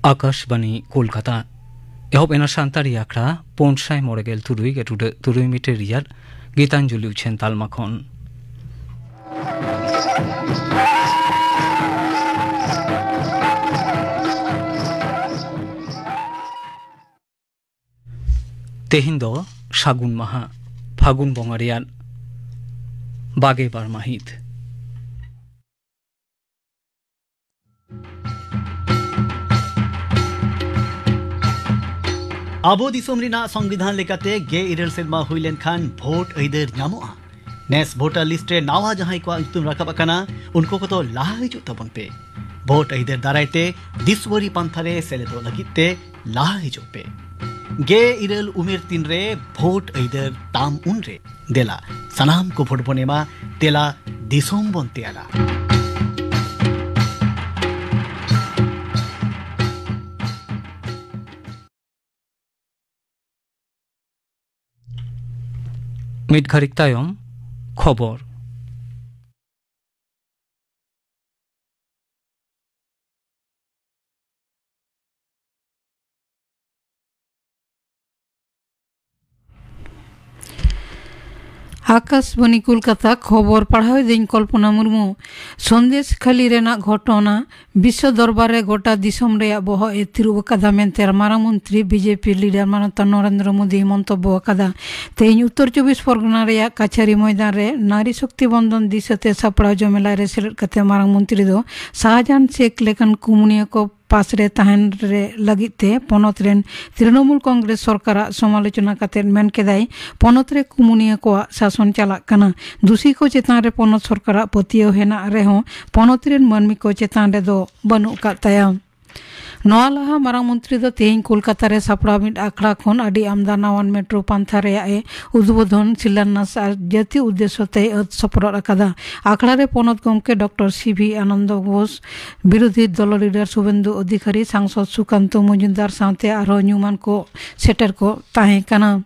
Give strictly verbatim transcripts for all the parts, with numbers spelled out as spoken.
ᱟᱠᱟᱥᱵᱟᱱᱤ ᱠᱳᱞᱠᱟᱛᱟ᱾ ᱮᱦᱚᱵ ᱮᱱᱟ ᱥᱟᱱᱛᱟᱲᱤ ᱟᱠᱷᱲᱟ ᱯᱩᱱ ᱥᱟᱭ ᱢᱚᱬᱮ ᱜᱮᱞ ᱛᱩᱨᱩᱭ ᱜᱮ ᱴᱩᱰᱟᱹᱜ ᱛᱩᱨᱩᱭ ᱢᱤᱴᱟᱨ ᱨᱮᱭᱟᱜ ᱜᱤᱛᱟᱧᱡᱚᱞᱤ ᱩᱪᱷᱟᱹᱱ ᱛᱟᱞᱢᱟ ᱠᱷᱚᱱ᱾ ᱛᱮᱦᱮᱧ ᱫᱚ ᱥᱟᱹᱜᱩᱱ ᱢᱟᱦᱟ, ᱯᱷᱟᱹᱜᱩᱱ ᱵᱚᱸᱜᱟ ᱨᱮᱭᱟᱜ ᱵᱟᱜᱮ ᱵᱟᱨ ᱢᱟᱹᱦᱤᱛ᱾ ᱟᱵᱚ ᱫᱤᱥᱚᱢ ᱨᱮᱱᱟᱜ ᱥᱚᱝᱵᱤᱫᱷᱟᱱ ᱞᱮᱠᱟᱛᱮ ᱜᱮᱞ ᱤᱨᱟᱹᱞ ᱥᱮᱨᱢᱟ ᱦᱩᱭ ᱞᱮᱱᱠᱷᱟᱱ ᱵᱷᱳᱴ ᱟᱹᱭᱫᱟᱹᱨ ᱧᱟᱢᱚᱜᱼᱟ᱾ ᱱᱮᱥ ᱵᱷᱳᱴᱟᱨ ᱞᱤᱥᱴ ᱨᱮ ᱱᱟᱣᱟ ᱡᱟᱦᱟᱸᱭ ᱠᱚᱣᱟᱜ ᱧᱩᱛᱩᱢ ᱨᱟᱠᱟᱵ ᱟᱠᱟᱱᱟ, ᱩᱱᱠᱩ ᱠᱚᱫᱚ ᱞᱟᱦᱟ ᱦᱤᱡᱩᱜ ᱛᱟᱵᱚᱱ ᱯᱮ᱾ ᱵᱷᱳᱴ ᱟᱹᱭᱫᱟᱹᱨ ᱫᱟᱨᱟᱭ ᱛᱮ ᱫᱤᱥᱣᱟᱹᱨᱤ ᱯᱟᱱᱛᱷᱟ ᱨᱮ ᱥᱮᱞᱮᱫᱚᱜ ᱞᱟᱹᱜᱤᱫ ᱛᱮ ᱞᱟᱦᱟ ᱦᱤᱡᱩᱜ ᱯᱮ᱾ ᱜᱮᱞ ᱤᱨᱟᱹᱞ ᱩᱢᱮᱨ ᱛᱤᱱ ᱨᱮ ᱵᱷᱳᱴ ᱟᱹᱭᱫᱟᱹᱨ ᱛᱟᱢ ᱩᱱ ᱨᱮ᱾ ᱫᱮᱞᱟ, ᱥᱟᱱᱟᱢ ᱠᱚ ᱵᱷᱳᱴ ᱵᱚᱱ ᱮᱢᱟ, ᱫᱮᱞᱟ, ᱫᱤᱥᱚᱢ ᱵᱚᱱ ᱛᱮᱭᱟᱨᱟ᱾ ᱢᱤᱫ ᱜᱷᱟᱹᱲᱤᱠ ᱛᱟᱭᱚᱢ ᱠᱷᱚᱵᱚᱨ᱾ ᱟᱠᱟᱥᱵᱟᱱᱤ ᱠᱳᱞᱠᱟᱛᱟ, ᱠᱷᱚᱵᱚᱨ ᱯᱟᱲᱦᱟᱣ ᱮᱫᱟᱹᱧ ᱠᱚᱞᱯᱚᱱᱟ ᱢᱩᱨᱢᱩ᱾ ᱥᱚᱱᱫᱮᱥ ᱠᱷᱟᱹᱞᱤ ᱨᱮᱱᱟᱜ ᱜᱷᱚᱴᱚᱱᱟ᱾ ᱵᱤᱥᱥᱚ ᱫᱚᱨᱵᱟᱨ ᱨᱮ ᱜᱚᱴᱟ ᱫᱤᱥᱚᱢ ᱨᱮᱭᱟᱜ ᱵᱚᱦᱚᱜ ᱮ ᱛᱤᱨᱩᱵ ᱟᱠᱟᱫᱟ ᱢᱮᱱᱛᱮ ᱢᱟᱨᱟᱝ ᱢᱚᱱᱛᱨᱤ ᱵᱤᱡᱮᱯᱤ ᱞᱤᱰᱟᱨ ᱢᱟᱱᱚᱛᱟᱱ ᱱᱚᱨᱮᱱᱫᱨᱚ ᱢᱳᱫᱤᱭ ᱢᱚᱱᱛᱚᱵᱵᱚ ᱟᱠᱟᱫᱟ᱾ ᱛᱮᱦᱮᱧ ᱩᱛᱛᱚᱨ ᱪᱚᱵᱵᱤᱥ ᱯᱚᱨᱜᱚᱱᱟ ᱨᱮᱭᱟᱜ ᱠᱟᱪᱷᱟᱨᱤ ᱢᱚᱭᱫᱟᱱ ᱨᱮ ᱱᱟᱨᱤ ᱥᱚᱠᱛᱤ ᱵᱚᱱᱫᱚᱱ ᱫᱤᱥᱟᱹᱛᱮ ᱥᱟᱯᱲᱟᱣ ᱡᱚᱢᱮᱞᱟᱭ ᱨᱮ ᱥᱮᱞᱮᱫ ᱠᱟᱛᱮ ᱢᱟᱨᱟᱝ ᱢᱚᱱᱛᱨᱤ ᱫᱚ ᱥᱟᱦᱟᱡᱟᱦᱟᱱ ᱥᱮᱠ ᱞᱮᱠᱟᱱ ᱠᱩᱢᱩᱱᱤᱭᱟᱹ ᱠᱚ ᱯᱟᱥ ᱨᱮ ᱛᱟᱦᱮᱱ ᱨᱮ ᱞᱟᱹᱜᱤᱫ ᱛᱮ ᱯᱚᱱᱚᱛ ᱨᱮᱱ ᱛᱨᱤᱱᱚᱢᱩᱞ ᱠᱚᱝᱜᱨᱮᱥ ᱥᱚᱨᱠᱟᱨᱟᱜ ᱥᱚᱢᱟᱞᱳᱪᱚᱱᱟ ᱠᱟᱛᱮ ᱢᱮᱱ ᱠᱮᱫᱟᱭ, ᱯᱚᱱᱚᱛ ᱨᱮ ᱠᱩᱢᱩᱱᱤᱭᱟᱹ ᱠᱚᱣᱟᱜ ᱥᱟᱥᱚᱱ ᱪᱟᱞᱟᱜ ᱠᱟᱱᱟ᱾ ᱫᱩᱥᱤ ᱠᱚ ᱪᱮᱛᱟᱱ ᱨᱮ ᱯᱚᱱᱚᱛ ᱥᱚᱨᱠᱟᱨᱟᱜ ᱯᱟᱹᱛᱭᱟᱹᱣ ᱦᱮᱱᱟᱜ ᱨᱮᱦᱚᱸ ᱯᱚᱱᱚᱛ ᱨᱮᱱ ᱢᱟᱹᱱᱢᱤ ᱠᱚ ᱪᱮᱛᱟᱱ ᱨᱮᱫᱚ ᱵᱟᱹᱱᱩᱜ ᱟᱠᱟᱫ ᱛᱟᱭᱟ᱾ ᱱᱚᱣᱟ ᱞᱟᱦᱟ ᱢᱟᱨᱟᱝ ᱢᱚᱱᱛᱨᱤ ᱫᱚ ᱛᱮᱦᱮᱧ ᱠᱳᱞᱠᱟᱛᱟ ᱨᱮ ᱥᱟᱯᱲᱟᱣ ᱢᱤᱫ ᱟᱠᱷᱲᱟ ᱠᱷᱚᱱ ᱟᱹᱰᱤ ᱟᱢᱫᱟ ᱱᱟᱣᱟᱱ ᱢᱮᱴᱨᱳ ᱯᱟᱱᱛᱷᱟ ᱨᱮᱭᱟᱜ ᱮ ᱩᱫᱵᱳᱫᱷᱚᱱ, ᱥᱤᱞᱟᱱᱱᱟᱥ ᱟᱨ ᱡᱟᱹᱛᱤ ᱩᱫᱽᱫᱮᱥᱥᱚ ᱛᱮᱭ ᱟᱹᱛ ᱥᱚᱯᱨᱚᱫ ᱟᱠᱟᱫᱟ᱾ ᱟᱠᱷᱲᱟ ᱨᱮ ᱯᱚᱱᱚᱛ ᱜᱚᱢᱠᱮ ᱰᱚᱠᱴᱚᱨ ᱥᱤ ᱵᱷᱤ ᱟᱱᱚᱱᱫᱚ ᱜᱷᱳᱥ, ᱵᱤᱨᱳᱫᱷᱤ ᱫᱚᱞ ᱞᱤᱰᱟᱨ ᱥᱩᱵᱮᱱᱫᱩ ᱚᱫᱷᱤᱠᱟᱨᱤ, ᱥᱟᱝᱥᱚᱫ ᱥᱩᱠᱟᱱᱛᱚ ᱢᱚᱡᱩᱢᱫᱟᱨ ᱥᱟᱶᱛᱮ ᱟᱨᱦᱚᱸ ᱧᱩᱢᱟᱱ ᱠᱚ ᱥᱮᱴᱮᱨ ᱠᱚ ᱛᱟᱦᱮᱸ ᱠᱟᱱᱟ᱾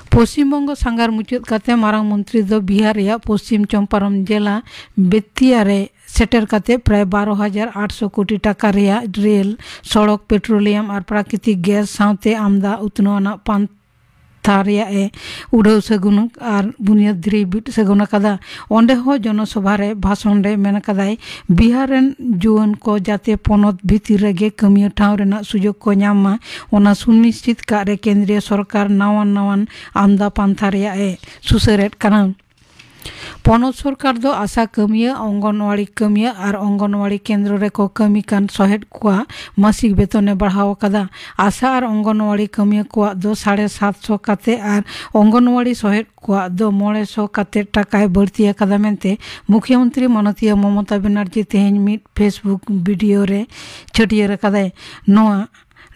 ᱯᱚᱥᱪᱤᱢ ᱵᱚᱝᱜᱚ ᱥᱟᱸᱜᱷᱟᱨ ᱢᱩᱪᱟᱹᱫ ᱠᱟᱛᱮ ᱢᱟᱨᱟᱝ ᱢᱚᱱᱛᱨᱤ ᱫᱚ ᱵᱤᱦᱟᱨ ᱨᱮᱭᱟᱜ ᱯᱚᱥᱪᱤᱢ ᱪᱚᱢᱯᱟᱨᱚᱱ ᱡᱮᱞᱟ ᱵᱮᱛᱤᱭᱟ ᱨᱮ ᱥᱮᱴᱮᱨ ᱠᱟᱛᱮ ᱯᱨᱟᱭ ᱵᱟᱨᱚ ᱦᱟᱡᱟᱨ ᱟᱴᱥᱚ ᱠᱳᱴᱤ ᱴᱟᱠᱟ ᱨᱮᱭᱟᱜ ᱨᱮᱞ, ᱥᱚᱲᱚᱠ, ᱯᱮᱴᱨᱳᱞᱤᱭᱟᱢ ᱟᱨ ᱯᱨᱟᱠᱨᱤᱛᱤᱠ ᱜᱮᱥ ᱥᱟᱶᱛᱮ ᱟᱢᱫᱟ ᱩᱛᱱᱟᱹᱣ ᱟᱱᱟᱜ ᱯᱟᱱᱛᱷᱟ ᱨᱮᱭᱟᱜ ᱮ ᱩᱰᱷᱟᱹᱣ ᱥᱟᱹᱜᱩᱱ ᱟᱨ ᱵᱩᱱᱤᱭᱟᱹᱫ ᱫᱷᱤᱨᱤ ᱵᱤᱫ ᱥᱟᱹᱜᱩᱱ ᱟᱠᱟᱫᱟ᱾ ᱚᱸᱰᱮ ᱦᱚᱸ ᱡᱚᱱᱚᱥᱚᱵᱷᱟ ᱨᱮ ᱵᱷᱟᱥᱚᱱ ᱨᱮ ᱢᱮᱱ ᱟᱠᱟᱫᱟᱭ, ᱵᱤᱦᱟᱨ ᱨᱮᱱ ᱡᱩᱣᱟᱹᱱ ᱠᱚ ᱡᱟᱛᱮ ᱯᱚᱱᱚᱛ ᱵᱷᱤᱛᱤᱨ ᱨᱮᱜᱮ ᱠᱟᱹᱢᱤᱭᱟᱹ ᱴᱷᱟᱶ ᱨᱮᱱᱟᱜ ᱥᱩᱡᱳᱜᱽ ᱠᱚ ᱧᱟᱢ ᱢᱟ, ᱚᱱᱟ ᱥᱩᱱᱤᱥᱪᱤᱛ ᱠᱟᱜ ᱨᱮ ᱠᱮᱱᱫᱨᱤᱭᱚ ᱥᱚᱨᱠᱟᱨ ᱱᱟᱣᱟᱱ ᱱᱟᱣᱟᱱ ᱟᱢᱫᱟ ᱯᱟᱱᱛᱷᱟ ᱨᱮᱭᱟᱜ ᱮ ᱥᱩᱥᱟᱹᱨᱮᱫ ᱠᱟᱱᱟ᱾ ᱯᱚᱱᱚᱛ ᱥᱚᱨᱠᱟᱨ ᱫᱚ ᱟᱥᱟ ᱠᱟᱹᱢᱤᱭᱟᱹ, ᱚᱝᱜᱚᱱᱣᱟᱲᱤ ᱠᱟᱹᱢᱤᱭᱟᱹ ᱟᱨ ᱚᱝᱜᱚᱱᱣᱟᱲᱤ ᱠᱮᱱᱫᱨᱚ ᱨᱮᱠᱚ ᱠᱟᱹᱢᱤ ᱠᱟᱱ ᱥᱚᱦᱮᱫ ᱠᱚᱣᱟᱜ ᱢᱟᱥᱤᱠ ᱵᱮᱛᱚᱱ ᱮ ᱵᱟᱲᱦᱟᱣ ᱟᱠᱟᱫᱟ᱾ ᱟᱥᱟ ᱟᱨ ᱚᱝᱜᱚᱱᱣᱟᱲᱤ ᱠᱟᱹᱢᱤᱭᱟᱹ ᱠᱚᱣᱟᱜ ᱫᱚ ᱥᱟᱲᱮ ᱥᱟᱛᱥᱚ ᱠᱟᱛᱮ ᱟᱨ ᱚᱝᱜᱚᱱᱣᱟᱲᱤ ᱥᱚᱦᱮᱫ ᱠᱚᱣᱟᱜ ᱫᱚ ᱢᱚᱬᱮ ᱥᱚ ᱠᱟᱛᱮ ᱴᱟᱠᱟᱭ ᱵᱟᱹᱲᱛᱤ ᱟᱠᱟᱫᱟ ᱢᱮᱱᱛᱮ ᱢᱩᱠᱷᱭᱚᱢᱚᱱᱛᱨᱤ ᱢᱟᱱᱚᱛᱤᱭᱟᱹ ᱢᱚᱢᱚᱛᱟ ᱵᱮᱱᱟᱨᱡᱤ ᱛᱮᱦᱮᱧ ᱢᱤᱫ Facebook video ᱨᱮ ᱪᱷᱟᱹᱴᱭᱟᱹᱨ ᱟᱠᱟᱫᱟᱭ᱾ ᱱᱚᱣᱟ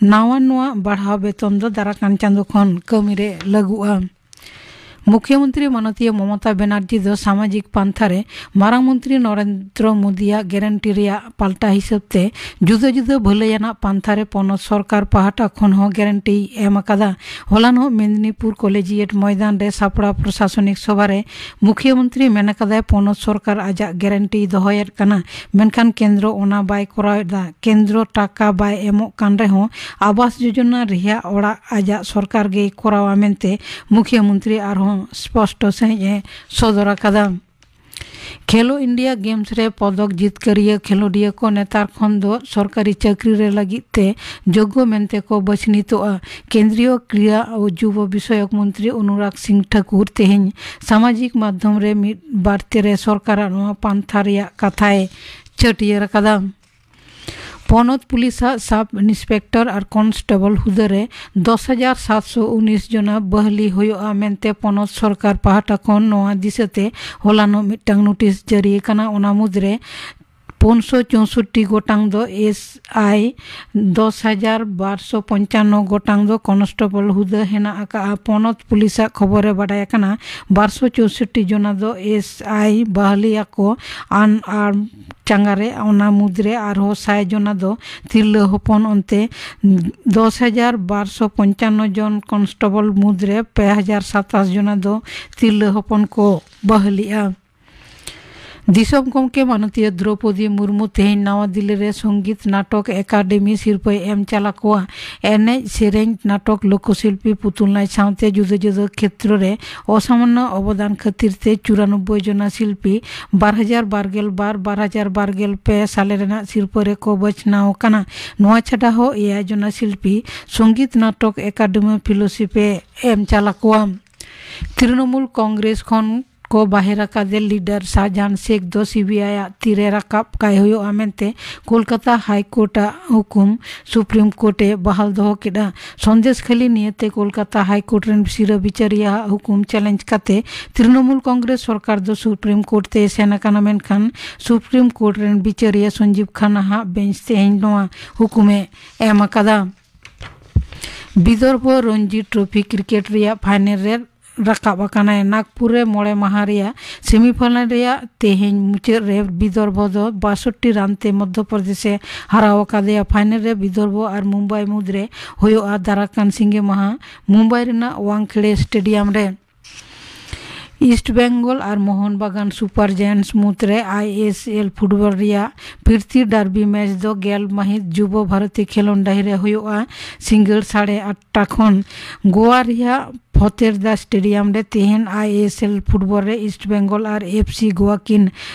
ᱱᱟᱣᱟ ᱱᱚᱣᱟ ᱵᱟᱲᱦᱟᱣ ᱵᱮᱛᱚᱱ ᱫᱚ ᱫᱟᱨᱟᱠᱟᱱ ᱪᱟᱸᱫᱚ ᱠᱷᱚᱱ ᱠᱟᱹᱢᱤ ᱨᱮ ᱞᱟᱹᱜᱩᱜᱼᱟ᱾ ᱢᱩᱠᱷᱭᱚᱢᱚᱱᱛᱨᱤ ᱢᱟᱱᱚᱛᱤᱭᱟᱹ ᱢᱚᱢᱚᱛᱟ ᱵᱮᱱᱟᱨᱡᱤ ᱫᱚ ᱥᱟᱢᱟᱡᱤᱠ ᱯᱟᱱᱛᱷᱟ ᱨᱮ ᱢᱟᱨᱟᱝ ᱢᱚᱱᱛᱨᱤ ᱱᱚᱨᱮᱱᱫᱨᱚ ᱢᱳᱫᱤᱭᱟᱜ ᱜᱮᱨᱮᱱᱴᱤ ᱨᱮᱭᱟᱜ ᱯᱟᱞᱴᱟ ᱦᱤᱥᱟᱹᱵ ᱛᱮ ᱡᱩᱫᱟᱹ ᱡᱩᱫᱟᱹ ᱵᱷᱟᱹᱞᱟᱹᱭᱟᱱᱟᱜ ᱯᱟᱱᱛᱷᱟ ᱨᱮ ᱯᱚᱱᱚᱛ ᱥᱚᱨᱠᱟᱨ ᱯᱟᱦᱴᱟ ᱠᱷᱚᱱ ᱦᱚᱸ ᱜᱮᱨᱮᱱᱴᱤᱭ ᱮᱢ ᱟᱠᱟᱫᱟ᱾ ᱦᱚᱞᱟᱱᱚᱜ ᱢᱮᱫᱽᱱᱤᱯᱩᱨ ᱠᱚᱞᱮᱡᱤᱭᱮᱴ ᱢᱚᱭᱫᱟᱱ ᱨᱮ ᱥᱟᱯᱲᱟᱣ ᱯᱨᱚᱥᱟᱥᱚᱱᱤᱠ ᱥᱚᱵᱷᱟ ᱨᱮ ᱢᱩᱠᱷᱭᱚᱢᱚᱱᱛᱨᱤ ᱢᱮᱱ ᱟᱠᱟᱫᱟᱭ, ᱯᱚᱱᱚᱛ ᱥᱚᱨᱠᱟᱨ ᱟᱡᱟᱜ ᱜᱮᱨᱮᱱᱴᱤᱭ ᱫᱚᱦᱚᱭᱮᱫ ᱠᱟᱱᱟ, ᱢᱮᱱᱠᱷᱟᱱ ᱠᱮᱱᱫᱨᱚ ᱚᱱᱟ ᱵᱟᱭ ᱠᱚᱨᱟᱣ ᱮᱫᱟ᱾ ᱠᱮᱱᱫᱨᱚ ᱴᱟᱠᱟ ᱵᱟᱭ ᱮᱢᱚᱜ ᱠᱟᱱ ᱨᱮᱦᱚᱸ ᱟᱵᱟᱥ ᱡᱳᱡᱚᱱᱟ ᱨᱮᱭᱟᱜ ᱚᱲᱟᱜ ᱟᱡᱟᱜ ᱥᱚᱨᱠᱟᱨ ᱜᱮᱭ ᱠᱚᱨᱟᱣᱟ ᱢᱮᱱᱛᱮ ᱢᱩᱠᱷᱭᱚᱢᱚᱱᱛᱨᱤ ᱟᱨᱦᱚᱸ ᱥᱯᱚᱥᱴᱚ ᱥᱟᱹᱦᱤᱡ ᱮ ᱥᱚᱫᱚᱨ ᱟᱠᱟᱫᱟ᱾ ᱠᱷᱮᱞᱳ ᱤᱱᱰᱤᱭᱟ ᱜᱮᱢᱥ ᱨᱮ ᱯᱚᱫᱚᱠ ᱡᱤᱛᱠᱟᱹᱨᱤᱭᱟᱹ ᱠᱷᱮᱞᱳᱰᱤᱭᱟᱹ ᱠᱚ ᱱᱮᱛᱟᱨ ᱠᱷᱚᱱ ᱫᱚ ᱥᱚᱨᱠᱟᱨᱤ ᱪᱟᱹᱠᱨᱤ ᱨᱮ ᱞᱟᱹᱜᱤᱫ ᱛᱮ ᱡᱳᱜᱽᱜᱚ ᱢᱮᱱᱛᱮ ᱠᱚ ᱵᱟᱪᱷᱱᱤᱛᱚᱜᱼᱟ᱾ ᱠᱮᱱᱫᱨᱤᱭᱚ ᱠᱨᱤᱲᱟ ᱟᱨ ᱡᱩᱵᱚ ᱵᱤᱥᱚᱭᱚᱠ ᱢᱚᱱᱛᱨᱤ ᱚᱱᱩᱨᱟᱜᱽ ᱥᱤᱝ ᱴᱷᱟᱠᱩᱨ ᱛᱮᱦᱮᱧ ᱥᱟᱢᱟᱡᱤᱠ ᱢᱟᱫᱽᱫᱷᱚᱢ ᱨᱮ ᱢᱤᱫ ᱵᱟᱨᱛᱮ ᱨᱮ ᱥᱚᱨᱠᱟᱨᱟᱜ ᱱᱚᱣᱟ ᱯᱟᱱᱛᱷᱟ ᱨᱮᱭᱟᱜ ᱠᱟᱛᱷᱟᱭ ᱪᱷᱟᱹᱴᱭᱟᱹᱨ ᱟᱠᱟᱫᱟ᱾ ᱯᱚᱱᱚᱛ ᱯᱩᱞᱤᱥᱟᱜ ᱥᱟᱵ ᱤᱱᱥᱯᱮᱠᱴᱚᱨ ᱟᱨ ᱠᱚᱱᱥᱴᱮᱵᱚᱞ ᱦᱩᱫᱟᱹ ᱨᱮ ᱫᱚᱥ ᱦᱟᱡᱟᱨ ᱥᱟᱛᱥᱚ ᱩᱱᱤᱥ ᱡᱚᱱᱟ ᱵᱟᱹᱦᱞᱤ ᱦᱩᱭᱩᱜᱼᱟ ᱢᱮᱱᱛᱮ ᱯᱚᱱᱚᱛ ᱥᱚᱨᱠᱟᱨ ᱯᱟᱦᱴᱟ ᱠᱷᱚᱱ ᱱᱚᱣᱟ ᱫᱤᱥᱟᱹᱛᱮ ᱦᱚᱞᱟᱱᱚᱜ ᱢᱤᱫᱴᱟᱝ ᱱᱳᱴᱤᱥ ᱡᱟᱹᱨᱤ ᱟᱠᱟᱱᱟ᱾ ᱚᱱᱟ ᱢᱩᱫᱽᱨᱮ ᱯᱩᱱᱥᱚ ᱪᱳᱥᱳᱴᱴᱤ ᱜᱚᱴᱟᱝ ᱫᱚ ᱮᱥ ᱟᱭ, ᱫᱚᱥ ᱦᱟᱡᱟᱨ ᱵᱟᱨᱥᱚ ᱯᱚᱧᱪᱟᱱᱱᱚ ᱜᱚᱴᱟᱝ ᱫᱚ ᱠᱚᱱᱥᱴᱮᱵᱚᱞ ᱦᱩᱫᱟᱹ ᱦᱮᱱᱟᱜ ᱟᱠᱟᱫᱼᱟ᱾ ᱯᱚᱱᱚᱛ ᱯᱩᱞᱤᱥᱟᱜ ᱠᱷᱚᱵᱚᱨ ᱨᱮ ᱵᱟᱰᱟᱭ ᱟᱠᱟᱱᱟ, ᱵᱟᱨᱥᱚ ᱪᱳᱥᱳᱴᱴᱤ ᱡᱚᱱᱟ ᱫᱚ ᱮᱥ ᱟᱭ ᱵᱟᱦᱞᱤ ᱟᱠᱚ ᱟᱱ ᱟᱨ ᱪᱟᱸᱜᱟ ᱨᱮ, ᱚᱱᱟ ᱢᱩᱫᱽᱨᱮ ᱟᱨᱦᱚᱸ ᱥᱟᱭ ᱡᱚᱱᱟ ᱫᱚ ᱛᱤᱨᱞᱟᱹ ᱦᱚᱯᱚᱱ᱾ ᱚᱱᱛᱮ ᱫᱚᱥ ᱦᱟᱡᱟᱨ ᱵᱟᱨᱥᱚ ᱯᱚᱧᱪᱟᱱᱱᱚ ᱡᱚᱱ ᱠᱚᱱᱥᱴᱮᱵᱚᱞ ᱢᱩᱫᱽᱨᱮ ᱯᱮ ᱦᱟᱡᱟᱨ ᱥᱟᱛᱟᱥ ᱡᱚᱱᱟ ᱫᱚ ᱛᱤᱨᱞᱟᱹ ᱦᱚᱯᱚᱱ ᱠᱚ ᱵᱟᱹᱦᱞᱤᱜᱼᱟ᱾ ᱫᱤᱥᱚᱢ ᱜᱚᱢᱠᱮ ᱢᱟᱱᱚᱛᱤᱭᱟᱹ ᱫᱨᱚᱣᱯᱚᱫᱤ ᱢᱩᱨᱢᱩ ᱛᱮᱦᱮᱧ ᱱᱟᱣᱟ ᱫᱤᱞᱞᱤ ᱨᱮ ᱥᱚᱝᱜᱤᱛ ᱱᱟᱴᱚᱠ ᱮᱠᱟᱰᱮᱢᱤ ᱥᱤᱨᱯᱟᱹᱭ ᱮᱢ ᱪᱟᱞ ᱟᱠᱚᱣᱟ᱾ ᱮᱱᱮᱡ, ᱥᱮᱨᱮᱧ, ᱱᱟᱴᱚᱠ, ᱞᱳᱠᱚᱥᱤᱞᱯᱤ, ᱯᱩᱛᱩᱞ ᱱᱟᱪ ᱥᱟᱶᱛᱮ ᱡᱩᱫᱟᱹ ᱡᱩᱫᱟᱹ ᱠᱷᱮᱛᱨᱚ ᱨᱮ ᱚᱥᱟᱢᱟᱱᱱᱚ ᱚᱵᱚᱫᱟᱱ ᱠᱷᱟᱹᱛᱤᱨ ᱛᱮ ᱪᱩᱨᱟᱱᱚᱵᱵᱳᱭ ᱡᱚᱱᱟ ᱥᱤᱞᱯᱤ ᱵᱟᱨ ᱦᱟᱡᱟᱨ ᱵᱟᱨ ᱜᱮᱞ ᱵᱟᱨ ᱵᱟᱨ ᱦᱟᱡᱟᱨ ᱵᱟᱨ ᱜᱮᱞ ᱯᱮ ᱥᱟᱞᱮ ᱨᱮᱱᱟᱜ ᱥᱤᱨᱯᱟᱹ ᱨᱮᱠᱚ ᱵᱟᱪᱷᱱᱟᱣ ᱟᱠᱟᱱᱟ᱾ ᱱᱚᱣᱟ ᱪᱷᱟᱰᱟ ᱦᱚᱸ ᱮᱭᱟᱭ ᱡᱚᱱᱟ ᱥᱤᱞᱯᱤ ᱥᱚᱝᱜᱤᱛ ᱱᱟᱴᱚᱠ ᱮᱠᱟᱰᱮᱢᱤ ᱯᱷᱮᱞᱳᱥᱤᱯ ᱮ ᱮᱢ ᱪᱟᱞ ᱟᱠᱚᱣᱟ᱾ ᱛᱨᱤᱱᱚᱢᱩᱞ ᱠᱚᱝᱜᱨᱮᱥ ᱠᱷᱚᱱ ᱠᱚ ᱵᱟᱦᱮᱨ ᱟᱠᱟᱫᱮ ᱞᱤᱰᱟᱨ ᱥᱟᱦᱡᱟᱦᱟᱱ ᱥᱮᱠᱷ ᱫᱚ ᱥᱤᱵᱤᱟᱭ ᱟᱜ ᱛᱤᱨᱮ ᱨᱟᱠᱟᱵ ᱠᱟᱭ ᱦᱩᱭᱩᱜᱼᱟ ᱢᱮᱱᱛᱮ ᱠᱳᱞᱠᱟᱛᱟ ᱦᱟᱭ ᱠᱳᱨᱴ ᱟᱜ ᱦᱩᱠᱩᱢ ᱥᱩᱯᱨᱤᱢ ᱠᱳᱨᱴ ᱮ ᱵᱟᱦᱟᱞ ᱫᱚᱦᱚ ᱠᱮᱫᱼᱟ᱾ ᱥᱚᱱᱫᱮᱥ ᱠᱷᱟᱹᱞᱤ ᱱᱤᱭᱟᱹᱛᱮ ᱠᱳᱞᱠᱟᱛᱟ ᱦᱟᱭ ᱠᱳᱨᱴ ᱨᱮᱱ ᱥᱤᱨᱟᱹ ᱵᱤᱪᱟᱹᱨᱤᱭᱟᱹ ᱟᱜ ᱦᱩᱠᱩᱢ ᱪᱮᱞᱮᱧᱡᱽ ᱠᱟᱛᱮ ᱛᱨᱤᱱᱚᱢᱩᱞ ᱠᱚᱝᱜᱨᱮᱥ ᱥᱚᱨᱠᱟᱨ ᱫᱚ ᱥᱩᱯᱨᱤᱢ ᱠᱳᱨᱴ ᱛᱮᱭ ᱥᱮᱱ ᱟᱠᱟᱱᱟ, ᱢᱮᱱᱠᱷᱟᱱ ᱥᱩᱯᱨᱤᱢ ᱠᱳᱨᱴ ᱨᱮᱱ ᱵᱤᱪᱟᱹᱨᱤᱭᱟᱹ ᱥᱚᱧᱡᱤᱵᱽ ᱠᱷᱟᱱᱱᱟ ᱦᱟᱜ ᱵᱮᱧᱪ ᱛᱮᱦᱮᱧ ᱱᱚᱣᱟ ᱦᱩᱠᱩᱢ ᱮ ᱮᱢ ᱟᱠᱟᱫᱟ᱾ ᱵᱤᱫᱚᱨᱵᱷᱚ ᱨᱚᱧᱡᱤ ᱴᱨᱚᱯᱷᱤ ᱠᱨᱤᱠᱮᱴ ᱨᱮᱭᱟᱜ ᱯᱷᱟᱭᱱᱮᱞ ᱨᱮ ᱨᱟᱠᱟᱵ ᱟᱠᱟᱱᱟᱭ᱾ ᱱᱟᱜᱽᱯᱩᱨ ᱨᱮ ᱢᱚᱬᱮ ᱢᱟᱦᱟ ᱨᱮᱭᱟᱜ ᱥᱮᱢᱤᱯᱷᱟᱭᱱᱮᱞ ᱨᱮᱭᱟᱜ ᱛᱮᱦᱮᱧ ᱢᱩᱪᱟᱹᱫ ᱨᱮ ᱵᱤᱫᱚᱨᱵᱷᱚ ᱫᱚ ᱵᱟᱥᱚᱴᱴᱤ ᱨᱟᱱ ᱛᱮ ᱢᱚᱫᱽᱫᱷᱚ ᱯᱨᱚᱫᱮᱥ ᱮ ᱦᱟᱨᱟᱣ ᱟᱠᱟᱫᱮᱭᱟ᱾ ᱯᱷᱟᱭᱱᱮᱞ ᱨᱮ ᱵᱤᱫᱚᱨᱵᱷᱚ ᱟᱨ ᱢᱩᱢᱵᱟᱭ ᱢᱩᱫᱽᱨᱮ ᱦᱩᱭᱩᱜᱼᱟ ᱫᱟᱨᱟᱠᱟᱱ ᱥᱤᱸᱜᱮ ᱢᱟᱦᱟ ᱢᱩᱢᱵᱟᱭ ᱨᱮᱱᱟᱜ ᱣᱟᱝᱠᱷᱮᱲᱮ ᱥᱴᱮᱰᱤᱭᱟᱢ ᱨᱮ᱾ ᱤᱥᱴ ᱵᱮᱝᱜᱚᱞ ᱟᱨ ᱢᱳᱦᱚᱱ ᱵᱟᱜᱟᱱ ᱥᱩᱯᱟᱨ ᱡᱟᱭᱮᱱᱴᱥ ᱢᱩᱫᱽᱨᱮ ᱟᱭ ᱮᱥ ᱮᱞ ᱯᱷᱩᱴᱵᱚᱞ ᱨᱮᱭᱟᱜ ᱯᱨᱤᱛᱤ ᱰᱟᱨᱵᱤ ᱢᱮᱪ ᱫᱚ ᱜᱮᱞ ᱢᱟᱹᱦᱤᱛ ᱡᱩᱵᱚ ᱵᱷᱟᱨᱚᱛᱤ ᱠᱷᱮᱞᱚᱱᱰ ᱰᱟᱹᱦᱤ ᱨᱮ ᱦᱩᱭᱩᱜᱼᱟ᱾ ᱥᱤᱸᱜᱟᱹᱲ ᱥᱟᱲᱮ ᱟᱴᱴᱟ ᱠᱷᱚᱱ ᱜᱳᱣᱟ ᱨᱮᱭᱟᱜ ᱯᱷᱚᱛᱮᱨᱫᱟ ᱥᱴᱮᱰᱤᱭᱟᱢ ᱨᱮ ᱛᱮᱦᱮᱧ ᱟᱭ ᱮᱥ ᱮᱞ ᱯᱷᱩᱴᱵᱚᱞ ᱨᱮ East Bengal R F C Goa ᱠᱤᱱ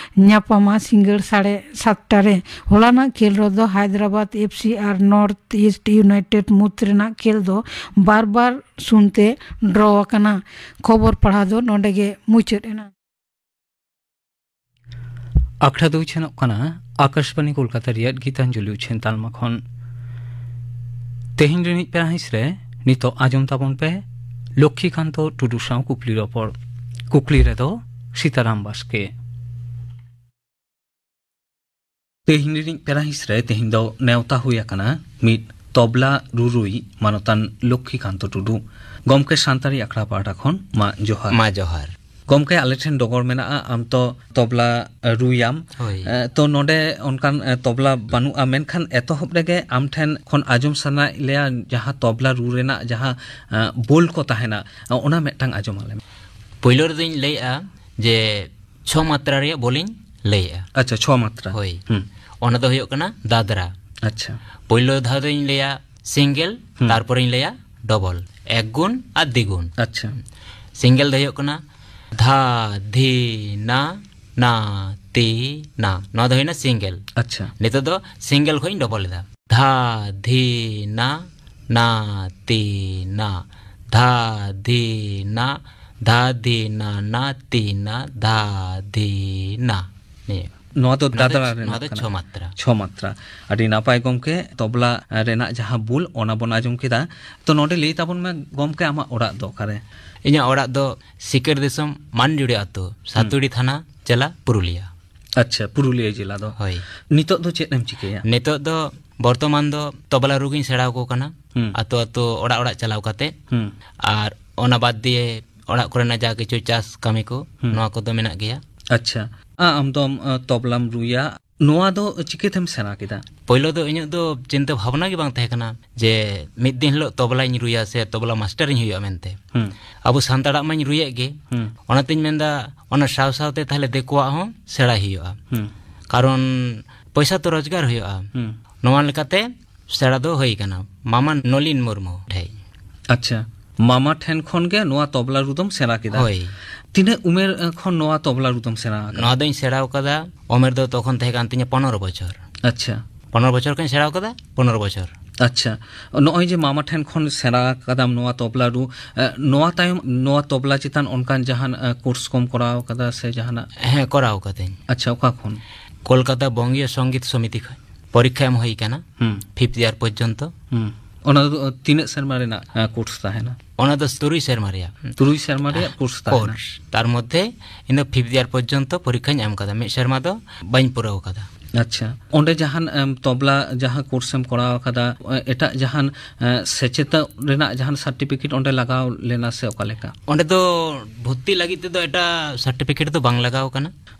ᱧᱟᱯᱟᱢᱟ ᱥᱤᱸᱜᱟᱹᱲ ᱥᱟᱲᱮ ᱥᱟᱛᱴᱟ ᱨᱮ᱾ ᱦᱚᱞᱟᱱᱟᱜ ᱠᱷᱮᱞ ᱨᱮᱫᱚ ᱦᱟᱭᱫᱨᱟᱵᱟᱫ ᱮᱯᱷ ᱥᱤ ᱟᱨ ᱱᱚᱨᱛᱷ ᱤᱥᱴ ᱭᱩᱱᱟᱭᱴᱮᱰ ᱢᱩᱫᱽ ᱨᱮᱱᱟᱜ ᱠᱷᱮᱞ ᱫᱚ ᱵᱟᱨ ᱵᱟᱨ ᱥᱩᱱ ᱛᱮ ᱰᱨᱚ ᱟᱠᱟᱱᱟ᱾ ᱠᱷᱚᱵᱚᱨ ᱯᱟᱲᱦᱟᱣ ᱫᱚ ᱱᱚᱰᱮ ᱜᱮ ᱢᱩᱪᱟᱹᱫ ᱮᱱᱟ᱾ ᱟᱠᱷᱲᱟ ᱫᱚ ᱩᱪᱷᱟᱹᱱᱚᱜ ᱠᱟᱱᱟ ᱟᱠᱟᱥᱵᱟᱱᱤ ᱠᱳᱞᱠᱟᱛᱟ ᱨᱮᱭᱟᱜ ᱜᱤᱛᱟᱧᱡᱚᱞᱤ ᱩᱪᱷᱟᱹᱱ ᱛᱟᱞᱢᱟ ᱠᱷᱚᱱ᱾ ᱛᱮᱦᱮᱧ ᱨᱤᱱᱤᱡ ᱯᱮᱲᱟ ᱦᱤᱸᱥ ᱨᱮ ᱱᱤᱛᱚᱜ ᱟᱸᱡᱚᱢ ᱛᱟᱵᱚᱱ ᱯᱮ ᱞᱚᱠᱠᱷᱤᱠᱟᱱᱛᱚ ᱴᱩᱰᱩ ᱥᱟᱶ ᱠᱩᱠᱞᱤ ᱨᱚᱯᱚᱲ᱾ ᱠᱩᱠᱞᱤ ᱨᱮᱫᱚ ᱥᱤᱛᱟᱨᱟᱢ ᱵᱟᱥᱠᱮ᱾ ᱛᱮᱦᱮᱧ ᱨᱤᱱᱤᱡ ᱯᱮᱲᱟ ᱦᱤᱸᱥ ᱨᱮ ᱛᱮᱦᱮᱧ ᱫᱚ ᱱᱮᱣᱛᱟ ᱦᱩᱭ ᱟᱠᱟᱱᱟ ᱢᱤᱫ ᱛᱚᱵᱞᱟ ᱨᱩᱨᱩᱭᱤᱡ ᱢᱟᱱᱚᱛᱟᱱ ᱞᱚᱠᱠᱷᱤᱠᱟᱱᱛᱚ ᱴᱩᱰᱩ᱾ ᱜᱚᱢᱠᱮ, ᱥᱟᱱᱛᱟᱲᱤ ᱟᱠᱷᱲᱟ ᱯᱟᱦᱴᱟ ᱠᱷᱚᱱ ᱢᱟ ᱡᱚᱦᱟᱨ᱾ ᱢᱟ ᱡᱚᱦᱟᱨ᱾ ᱜᱚᱢᱠᱮ, ᱟᱞᱮ ᱴᱷᱮᱱ ᱰᱚᱜᱚᱨ ᱢᱮᱱᱟᱜᱼᱟ, ᱟᱢ ᱛᱚ ᱛᱚᱵᱞᱟ ᱨᱩᱭᱟᱢ᱾ ᱦᱳᱭ᱾ ᱮ, ᱛᱚ ᱱᱚᱰᱮ ᱚᱱᱠᱟᱱ, ᱮ, ᱛᱚᱵᱞᱟ ᱵᱟᱹᱱᱩᱜᱼᱟ, ᱢᱮᱱᱠᱷᱟᱱ ᱮᱛᱚᱦᱚᱵ ᱨᱮᱜᱮ ᱟᱢ ᱴᱷᱮᱱ ᱠᱷᱚᱱ ᱟᱸᱡᱚᱢ ᱥᱟᱱᱟᱭᱮᱫ ᱞᱮᱭᱟ ᱡᱟᱦᱟᱸ ᱛᱚᱵᱞᱟ ᱨᱩ ᱨᱮᱱᱟᱜ ᱡᱟᱦᱟᱸ, ᱮ, ᱵᱳᱞ ᱠᱚ ᱛᱟᱦᱮᱱᱟ, ᱮ, ᱚᱱᱟ ᱢᱤᱫᱴᱟᱝ ᱟᱸᱡᱚᱢ ᱟᱞᱮ ᱢᱮ᱾ ᱯᱳᱭᱞᱳ ᱨᱮᱫᱚᱧ ᱞᱟᱹᱭᱮᱜᱼᱟ ᱡᱮ ᱪᱷᱚ ᱢᱟᱛᱨᱟ ᱨᱮᱭᱟᱜ ᱵᱚᱞᱤᱧ ᱞᱟᱹᱭᱮᱜᱼᱟ᱾ ᱟᱪᱪᱷᱟ, ᱪᱷᱚ ᱢᱟᱛᱨᱟ᱾ ᱦᱳᱭ᱾ ᱦᱩᱸ᱾ ᱚᱱᱟ ᱫᱚ ᱦᱩᱭᱩᱜ ᱠᱟᱱᱟ ᱫᱟᱫᱽᱨᱟ᱾ ᱟᱪᱪᱷᱟ᱾ ᱯᱳᱭᱞᱳ ᱫᱷᱟᱣ ᱫᱚᱧ ᱞᱟᱹᱭᱟ ᱥᱤᱝᱜᱮᱞ, ᱦᱩᱸ᱾ ᱛᱟᱨᱯᱚᱨᱮᱧ ᱞᱟᱹᱭᱟ ᱰᱚᱵᱚᱞ᱾ ᱮᱠ ᱜᱩᱱ ᱟᱨ ᱫᱤᱜᱩᱱ᱾ ᱟᱪᱪᱷᱟ᱾ ᱥᱤᱝᱜᱮᱞ ᱫᱚ ᱦᱩᱭᱩᱜ ᱠᱟᱱᱟ ᱫᱷᱟ, ᱫᱷᱤ, ᱱᱟ, ᱱᱟ, ᱛᱤ, ᱱᱟ᱾ ᱱᱚᱣᱟ ᱫᱚ ᱦᱩᱭᱱᱟ ᱥᱤᱝᱜᱮᱞ᱾ ᱟᱪᱪᱷᱟ᱾ ᱱᱤᱛᱚᱜ ᱫᱚ ᱥᱤᱝᱜᱮᱞ ᱠᱷᱚᱱ ᱤᱧ ᱰᱚᱵᱚᱞ ᱮᱫᱟ᱾ ᱫᱷᱟ, ᱫᱷᱤ, ᱱᱟ, ᱱᱟ, ᱛᱤ, ᱱᱟ᱾ ᱫᱷᱟ, ᱫᱷᱤ, ᱱᱟ, ᱫᱷᱟ, ᱫᱷᱤ, ᱱᱟ, ᱱᱟ, ᱛᱤ, ᱱᱟ, ᱫᱷᱟ, ᱫᱷᱤ, ᱱᱟ᱾ ᱱᱤᱭᱟᱹ᱾ ᱱᱚᱣᱟ ᱫᱚ ᱱᱚᱣᱟ ᱫᱚ, ᱫᱟᱫᱽᱨᱟ ᱱᱚᱣᱟ ᱨᱮᱱᱟᱜ ᱫᱚ ᱠᱟᱱᱟ᱾ ᱪᱷᱚ ᱢᱟᱛᱨᱟ᱾ ᱪᱷᱚ ᱢᱟᱛᱨᱟ᱾ ᱟᱹᱰᱤ ᱱᱟᱯᱟᱭ ᱜᱚᱢᱠᱮ, ᱛᱚᱵᱞᱟ ᱨᱮᱱᱟᱜ ᱡᱟᱦᱟᱸ ᱵᱩᱞ, ᱚᱱᱟ ᱵᱚᱱ ᱟᱸᱡᱚᱢ ᱠᱮᱫᱟ᱾ ᱛᱚ, ᱱᱚᱰᱮ ᱞᱟᱹᱭ ᱛᱟᱵᱚᱱ ᱢᱮ ᱜᱚᱢᱠᱮ, ᱟᱢᱟᱜ ᱚᱲᱟᱜ ᱫᱚ ᱚᱠᱟᱨᱮ? ᱤᱧᱟᱹᱜ ᱚᱲᱟᱜ ᱫᱚ ᱥᱤᱠᱟᱹᱨ ᱫᱤᱥᱚᱢ, ᱢᱟᱱᱡᱩᱲᱤ ᱟᱹᱛᱩ, ᱦᱩᱸ᱾ ᱥᱟᱛᱩᱲᱤ ᱛᱷᱟᱱᱟ, ᱡᱮᱞᱟ ᱯᱩᱨᱩᱞᱤᱭᱟ᱾ ᱟᱪᱪᱷᱟ, ᱯᱩᱨᱩᱞᱤᱭᱟᱹ ᱡᱮᱞᱟ ᱫᱚ᱾ ᱦᱳᱭ᱾ ᱱᱤᱛᱚᱜ ᱫᱚ ᱪᱮᱫ ᱮᱢ ᱪᱤᱠᱟᱹᱭᱟ? ᱱᱤᱛᱚᱜ ᱫᱚ ᱵᱚᱨᱛᱚᱢᱟᱱ ᱫᱚ ᱛᱚᱵᱞᱟ ᱨᱩ ᱜᱤᱧ ᱥᱮᱬᱟ ᱟᱠᱚ ᱠᱟᱱᱟ, ᱦᱩᱸ᱾ ᱟᱛᱳ ᱟᱛᱳ, ᱚᱲᱟᱜ ᱚᱲᱟᱜ ᱪᱟᱞᱟᱣ ᱠᱟᱛᱮ᱾ ᱦᱩᱸ᱾ ᱟᱨ ᱚᱱᱟ ᱵᱟᱫᱽ ᱫᱤᱭᱮ ᱚᱲᱟᱜ ᱠᱚᱨᱮᱱᱟᱜ ᱡᱟ ᱠᱤᱪᱷᱩ ᱪᱟᱥ ᱠᱟᱹᱢᱤ ᱠᱚ, ᱦᱩᱸ᱾ ᱱᱚᱣᱟ ᱠᱚᱫᱚ ᱢᱮᱱᱟᱜ ᱜᱮᱭᱟ᱾ ᱟᱪᱪᱷᱟ, ᱟ, ᱟᱢ ᱫᱚᱢ, ᱟ, ᱛᱚᱵᱞᱟᱢ ᱨᱩᱭᱟ, ᱱᱚᱣᱟ ᱫᱚ ᱪᱤᱠᱟᱹᱛᱮᱢ ᱥᱮᱬᱟ ᱠᱮᱫᱟ? ᱯᱳᱭᱞᱳ ᱫᱚ ᱤᱧᱟᱹᱜ ᱫᱚ ᱪᱤᱱᱛᱟᱹ ᱵᱷᱟᱵᱽᱱᱟ ᱜᱮ ᱵᱟᱝ ᱛᱟᱦᱮᱸ ᱠᱟᱱᱟ ᱡᱮ ᱢᱤᱫ ᱫᱤᱱ ᱦᱤᱞᱳᱜ ᱛᱚᱵᱞᱟᱧ ᱨᱩᱭᱟ ᱥᱮ ᱛᱚᱵᱞᱟ ᱢᱟᱥᱴᱟᱨᱤᱧ ᱦᱩᱭᱩᱜᱼᱟ ᱢᱮᱱᱛᱮ᱾ ᱦᱩᱸ᱾ ᱟᱵᱚ ᱥᱟᱱᱛᱟᱲᱟᱜ ᱢᱟᱧ ᱨᱩᱭᱮᱫ ᱜᱮ, ᱦᱩᱸ᱾ ᱚᱱᱟᱛᱤᱧ ᱢᱮᱱᱫᱟ ᱚᱱᱟ ᱥᱟᱶ ᱥᱟᱶᱛᱮ ᱛᱟᱦᱞᱮ ᱫᱤᱠᱩᱣᱟᱜ ᱦᱚᱸ ᱥᱮᱬᱟᱭ ᱦᱩᱭᱩᱜᱼᱟ᱾ ᱦᱩᱸ᱾ ᱠᱟᱨᱚᱱ ᱯᱚᱭᱥᱟ ᱛᱚ ᱨᱳᱡᱽᱜᱟᱨ ᱦᱩᱭᱩᱜᱼᱟ᱾ ᱦᱩᱸ᱾ ᱱᱚᱣᱟ ᱞᱮᱠᱟᱛᱮ ᱥᱮᱬᱟ ᱫᱚ ᱦᱩᱭ ᱠᱟᱱᱟ ᱢᱟᱢᱟ ᱱᱚᱞᱤᱱ ᱢᱩᱨᱢᱩ ᱴᱷᱮᱡ᱾ ᱟᱪᱪᱷᱟ, ᱢᱟᱢᱟ ᱴᱷᱮᱱ ᱠᱷᱚᱱ ᱜᱮ ᱱᱚᱣᱟ ᱛᱚᱵᱞᱟ ᱨᱩ ᱫᱚᱢ ᱥᱮᱬᱟ ᱠᱮᱫᱟ? ᱦᱳᱭ᱾ ᱛᱤᱱᱟᱹᱜ ᱩᱢᱮᱨ, ᱮ, ᱠᱷᱚᱱ ᱱᱚᱣᱟ ᱛᱚᱵᱞᱟ ᱨᱩ ᱫᱚᱢ ᱥᱮᱬᱟ ᱟᱠᱟᱫᱟ? ᱱᱚᱣᱟ ᱫᱚᱧ ᱥᱮᱬᱟ ᱟᱠᱟᱫᱟ, ᱩᱢᱮᱨ ᱫᱚ ᱛᱚᱠᱷᱚᱱ ᱛᱟᱦᱮᱸ ᱠᱟᱱ ᱛᱤᱧᱟ ᱯᱚᱱᱨᱚ ᱵᱚᱪᱷᱚᱨ᱾ ᱟᱪᱪᱷᱟ᱾ ᱯᱚᱱᱨᱚ ᱵᱚᱪᱷᱚᱨ ᱠᱷᱚᱱ ᱥᱮᱬᱟ ᱟᱠᱟᱫᱟ, ᱯᱚᱱᱨᱚ ᱵᱚᱪᱷᱚᱨ᱾ ᱟᱪᱪᱷᱟ, ᱱᱚᱜᱼᱚᱭ ᱡᱮ ᱢᱟᱢᱟ ᱴᱷᱮᱱ ᱠᱷᱚᱱ ᱥᱮᱬᱟ ᱟᱠᱟᱫᱟᱢ ᱱᱚᱣᱟ ᱛᱚᱵᱞᱟ ᱨᱩ, ᱮ, ᱱᱚᱣᱟ ᱛᱟᱭᱚᱢ ᱱᱚᱣᱟ ᱛᱚᱵᱞᱟ ᱪᱮᱛᱟᱱ ᱚᱱᱠᱟᱱ ᱡᱟᱦᱟᱱ, ᱮ, ᱠᱳᱨᱥ ᱠᱚᱢ ᱠᱚᱨᱟᱣ ᱟᱠᱟᱫᱟ ᱥᱮ ᱡᱟᱦᱟᱱᱟᱜ? ᱦᱮᱸ, ᱠᱚᱨᱟᱣ ᱟᱠᱟᱫᱟᱹᱧ᱾ ᱟᱪᱪᱷᱟ, ᱚᱠᱟ ᱠᱷᱚᱱ? ᱠᱳᱞᱠᱟᱛᱟ ᱵᱚᱝᱜᱤᱭᱚ ᱥᱚᱝᱜᱤᱛ ᱥᱚᱢᱤᱛᱤ ᱠᱷᱚᱱ ᱯᱚᱨᱤᱠᱠᱷᱟ ᱮᱢ ᱦᱩᱭ ᱠᱟᱱᱟ, ᱦᱩᱸ᱾ ᱯᱷᱤᱯᱛᱷ ᱤᱭᱟᱨ ᱯᱚᱨᱡᱚᱱᱛᱚ᱾ ᱦᱩᱸ᱾ ᱚᱱᱟ ᱫᱚ ᱛᱤᱱᱟᱹᱜ ᱥᱮᱨᱢᱟ ᱨᱮᱱᱟᱜ, ᱮ, ᱠᱳᱨᱥ ᱛᱟᱦᱮᱱᱟ? ᱚᱱᱟ ᱫᱚ ᱛᱩᱨᱩᱭ ᱥᱮᱨᱢᱟ ᱨᱮᱭᱟᱜ᱾ ᱛᱩᱨᱩᱭ ᱥᱮᱨᱢᱟ ᱨᱮᱭᱟᱜ ᱠᱳᱨᱥ ᱛᱟᱦᱮᱱᱟ᱾ ᱠᱳᱨᱥ᱾ ᱛᱟᱨ ᱢᱚᱫᱽᱫᱷᱮ ᱤᱧ ᱫᱚ ᱯᱷᱤᱯᱛᱷ ᱤᱭᱟᱨ ᱯᱚᱨᱡᱚᱱᱛᱚ ᱯᱚᱨᱤᱠᱠᱷᱟᱧ ᱮᱢ ᱠᱟᱫᱟ, ᱢᱤᱫ ᱥᱮᱨᱢᱟ ᱫᱚ ᱵᱟᱹᱧ ᱯᱩᱨᱟᱹᱣ ᱠᱟᱫᱟ᱾ ᱟᱪᱪᱷᱟ, ᱚᱸᱰᱮ ᱡᱟᱦᱟᱱ, ᱮᱢ, ᱛᱚᱵᱞᱟ ᱡᱟᱦᱟᱸ ᱠᱳᱨᱥ ᱮᱢ ᱠᱚᱨᱟᱣ ᱠᱟᱫᱟ, ᱮ, ᱮᱴᱟᱜ ᱡᱟᱦᱟᱱ, ᱮ, ᱥᱮᱪᱮᱫ ᱨᱮᱱᱟᱜ ᱡᱟᱦᱟᱱ ᱥᱟᱨᱴᱤᱯᱷᱤᱠᱮᱴ ᱚᱸᱰᱮ ᱞᱟᱜᱟᱣ ᱞᱮᱱᱟ ᱥᱮ ᱚᱠᱟ ᱞᱮᱠᱟ? ᱚᱸᱰᱮ ᱫᱚ ᱵᱷᱚᱨᱛᱤ ᱞᱟᱹᱜᱤᱫ ᱛᱮᱫᱚ ᱮᱴᱟᱜ ᱥᱟᱨᱴᱤᱯᱷᱤᱠᱮᱴ ᱫᱚ ᱵᱟᱝ ᱞᱟᱜᱟᱣ ᱠᱟᱱᱟ᱾